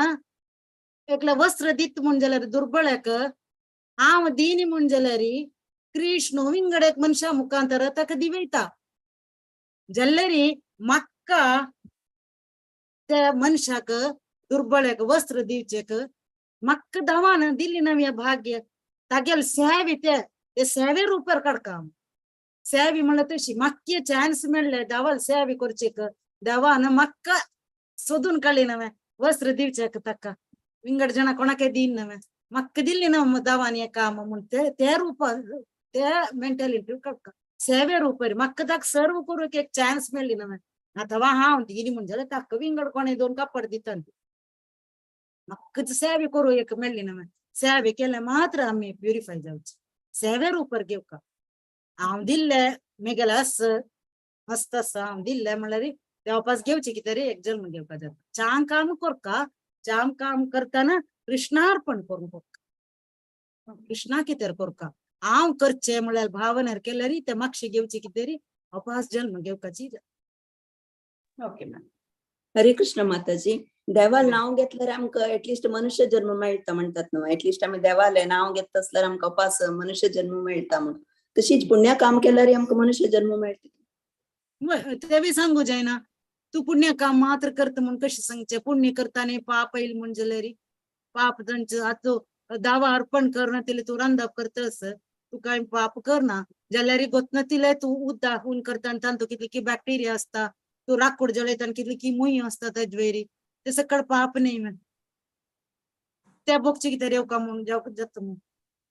एकले वस्त्र दित म्हूण जाल्यार दुर्बळ्याक हांव दिनी म्हूण जाल्यार कृष्ण विंगड एक मनशा मुखांतर ताका दिवयता जाल्यार म्हाका त्या मनशाक दुर्बळ्याक वस्त्र दिवचेक म्हाका धांवान दिली नव्या भाग्य तागेले सेवे ते सेवे रुपार काडका सेवे म्हणल्यार तशी म्हाका चान्स मेळ्ळे देवाल सेवे करचेक देवान म्हाका सोदून काडली नवें वस्त्र दिवचेक ताका विंगड जाणां कोणाकय दीन नवें म्हाका दिल्ली ना देवान हें काम म्हूण ते रुपार ते मेंटेलिटी काडका सेवे रुपार म्हाका ताका सर्व करूंक एक चान्स मेळ्ळी नवें आतां हांव दिली म्हूण जाल्यार ताका विंगड कोणें 2 कापड दिता म्हाका सेवे करूं एक मेळ्ळी नवें सेवे केलें मात्र आमी प्युरिफाय जावचे सेवे रुपार घेवका हांव दिल्ले मेगेले अस मस्त आसा हांव दिल्ले म्हणल्यार देवापास घेवचे कितें रे एक जल्म घेवपा जाता. चांग काम करका चांग काम करतना कृष्णार्पण करून करका कृष्णा कितें करका हांव करचें म्हणल्यार भावनार केल्यार ते मागशे घेवचे कितें री अपास जल्म घेवपाची. Okay ma'am. Hare Krishna माताजी. देवाल नाव घेतल्यार आमकां एटलिस्ट मनुष्य जन्म मेळटा म्हणटात न्हू एटलिस्ट आमी देवाले नाव घेतता आसल्यार आमकां अपास मनुष्य जन्म मेळटा म्हूण तशीच पुण्य काम केल्यार आमकां मनुष्य जन्म मेळटा. ते बी सांगू जायना तूं पुण्य काम मात्र करता म्हूण कशें सांगचें पुण्य करता न्ही पाप येयल म्हूण जाल्यार पाप तांचे आतां दावा अर्पण करना तिले तूं रांदप करतस तूं कांय पाप करना जाल्यार गोतना तिले तूं उदक हून करता आनी तांतूं कितली की बॅक्टेरिया आसता तूं राकूड जळयता आनी कितली की मुय आसता तेजे वयरी ते सकळ पाप न्ही त्या बोगचे कितें रेवका म्हूण जाता म्हूण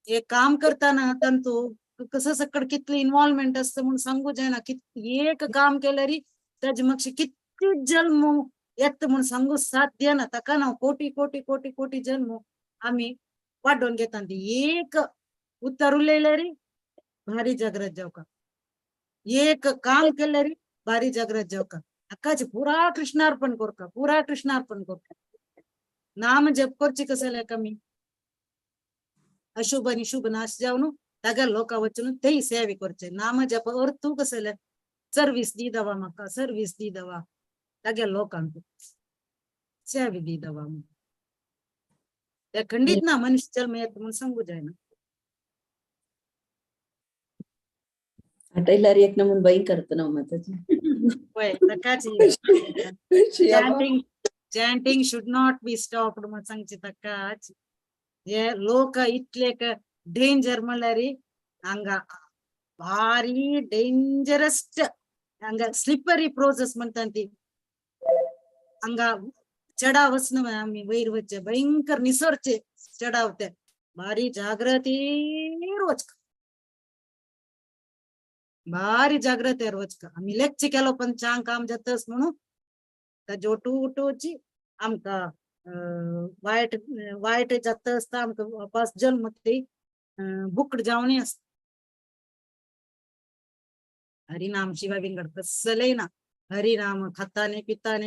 हे काम करतना तांतूं कसं सकळ कितली इन्वॉल्वमेंट आसता म्हूण सांगू जायना एक काम केल्यार ताजे मातशें कितले जल्म येता म्हूण सांगू साध्य ना ताका ना कोटी कोटी कोटी कोटी जल्म आमी वाडोवन घेता ती एक उतर उलयल्यार भारी जागृत जावका एक काम केल्यार भारी जागृत जावका हाकाच पुरा कृष्णार्पण करका पुरा कृष्णार्पण करका नाम जप करचे कसं कमी. अशुभ आनी शुभ नाश जावन तागेल्या लोकां वचून तेय सेवे करचे. नाम जप अर्थू कसले सर्वीस दी दवा म्हाका, सर्वीस दी दवा तागेल्या लोकांक सेवे दी दवा. ते खंडीत ना मनुष्य जन्म येता म्हणून सांगू जायना. आटयल्यार एक नमून बाई करता ना माताजी. पळय ताकाच Chanting, chanting should not be stopped म्हण सांगचे ताकाच. हे लोक इतले डेंजर म्हणल्यार हांगा भारी डेंजरस्ट, हांगा स्लिपरी प्रोसेस म्हणटा ती. हांगा चडाव वचना आमी वयर वचचे भयंकर निसरचे चडाव, ते भारी जाग्रतीर वचका, भारी जाग्रतेर वचका. आमी लेक्च केलो पण चांग काम जातस म्हणून ताजे ओटू उठोवची आमकां वायट वायट जाता आसता, आमकां वापस जल्म ते बुकड जावनी आसता. हरिनाम शिवाय विंगड कसलेय ना. हरिनाम खाता पिता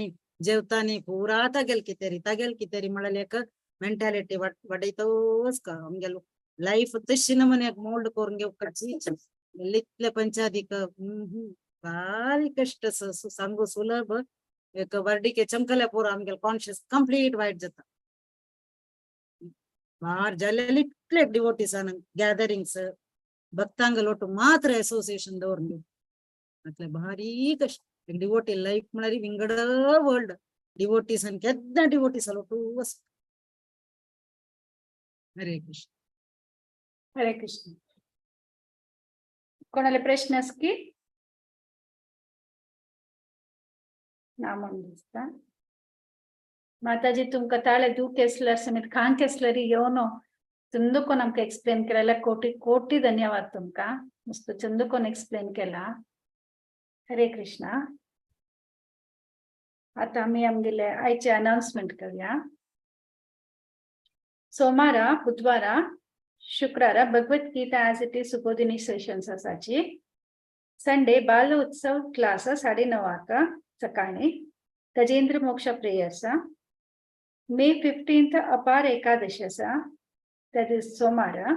जेवता पुरा तागेल कितेरी तागेल कितेरी म्हळ्यार एक मेंटालिटी वाडयतोच का आमगेलो लायफ तशी नमूने एक मोल्ड करून घेवपाची. इतले पंचादीक भारी कश्ट सांगू सुलभ. एक वर्डिके चमकल्या पुरो आमगेलो कॉन्शियस कंप्लीट वायट जाता. बार जाल्ले इतले डिवोटीसान गॅदरिंग्स भक्तांग लोटू मात्र असोसिएशन दवरून घेवन भारी कश्ट. डिवोटी लायफ म्हळ्यार विंगड वर्ल्ड. डिवोटीसान केन्ना डिवोटीस लोटू वस. हरे कृष्ण. हरे कृष्ण. कोणाला प्रश्न आसा की ना म्हण दिसता. माताजी तुमकां ताळे दूख केसलर समेत खांग केसलरी येवन चंदूकोन आमकां एक्सप्लेन केला, कोटी कोटी धन्यवाद तुमकां. मस्त चंदूकोन एक्सप्लेन केला. हरे कृष्णा. आता आमी आमगेले आयचे अनाउन्समेंट करूया. सोमारा, बुधवारा, शुक्रारा Bhagavad Gita as it is Subodhini sessions आसाची. संडे बाल उत्सव क्लास 9:30 सकाळी. गजेंद्र मोक्ष प्रेयर्स. मे 15 अपार एकादशी आसा त्या दीस सोमारा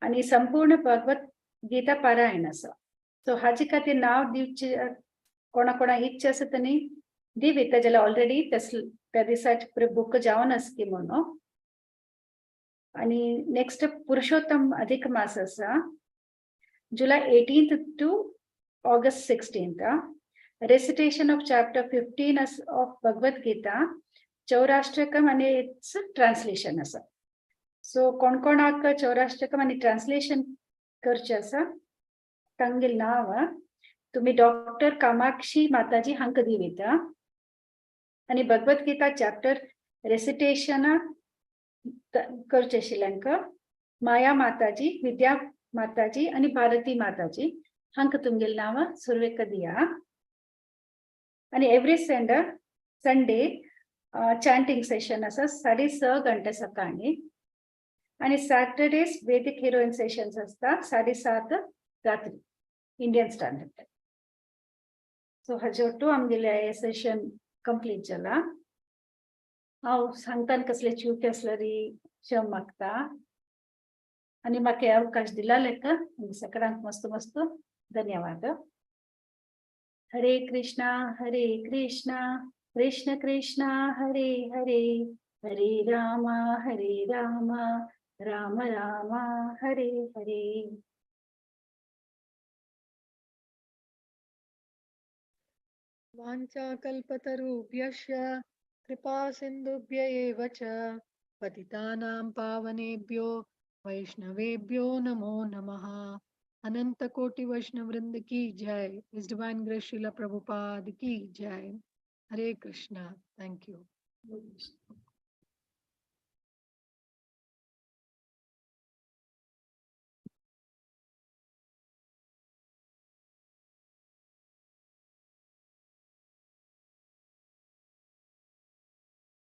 आणि संपूर्ण भगवत गीता पारायण आसा. सो हाजे खातीर नांव दिवचे कोणा कोणा इच्छा आसा तेणी दिवी जाल्यार ऑलरेडी त्या दिसाचे बुक जावन आसा की म्हणून. आणि नेक्स्ट पुरुषोत्तम अधिक मास आसा जुलै 18 to August 16. Recitation of chapter 15 of Bhagavad Gita Chaurashtakam आणि it's translation आसा. सो कोण कोणाक चौराष्टकम आणि ट्रान्सलेशन करचें आसा तांगेलें नांव तुम्ही डॉक्टर कामाक्षी माताजी हांकां दिवयता. आणि भगवत गीता चॅप्टर रेसिटेशन करचें आशिल्ल्यांक माया माताजी, विद्या माताजी आणि भारती माताजी हांकां तुमगेलीं नांवां सुरवेक दिया. आणि एवरी संडे चॅन्टिंग सेशन आसा 6:30 घंटे सकाळी. आणि सॅटर्डेज वेदिक हिरोईन सेशन्स आसता 7:30 रात्री इंडियन स्टँडर्ड टायम. सो हाजे ओट्टू आमगेलें हें सेशन कंप्लीट जाला. हांव सांगतान कसले चूक आसल्यार क्षम मागता आनी म्हाका अवकाश दिला लेखा सगळ्यांक मस्त मस्त धन्यवाद. हरे कृष्णा हरे कृष्णा कृष्ण कृष्ण हरे हरे, हरे राम हरे राम राम राम हरे हरे. वाञ्छाकल्पतरुभ्यश्च कृपा सिन्धुभ्य एव च पतितानां पावनेभ्यो वैष्णवेभ्यो नमो नमः. अनंत कोटि वैष्णव वृंद की जय. His divine grace Srila Prabhupada की जय. Hare Krishna. Thank you.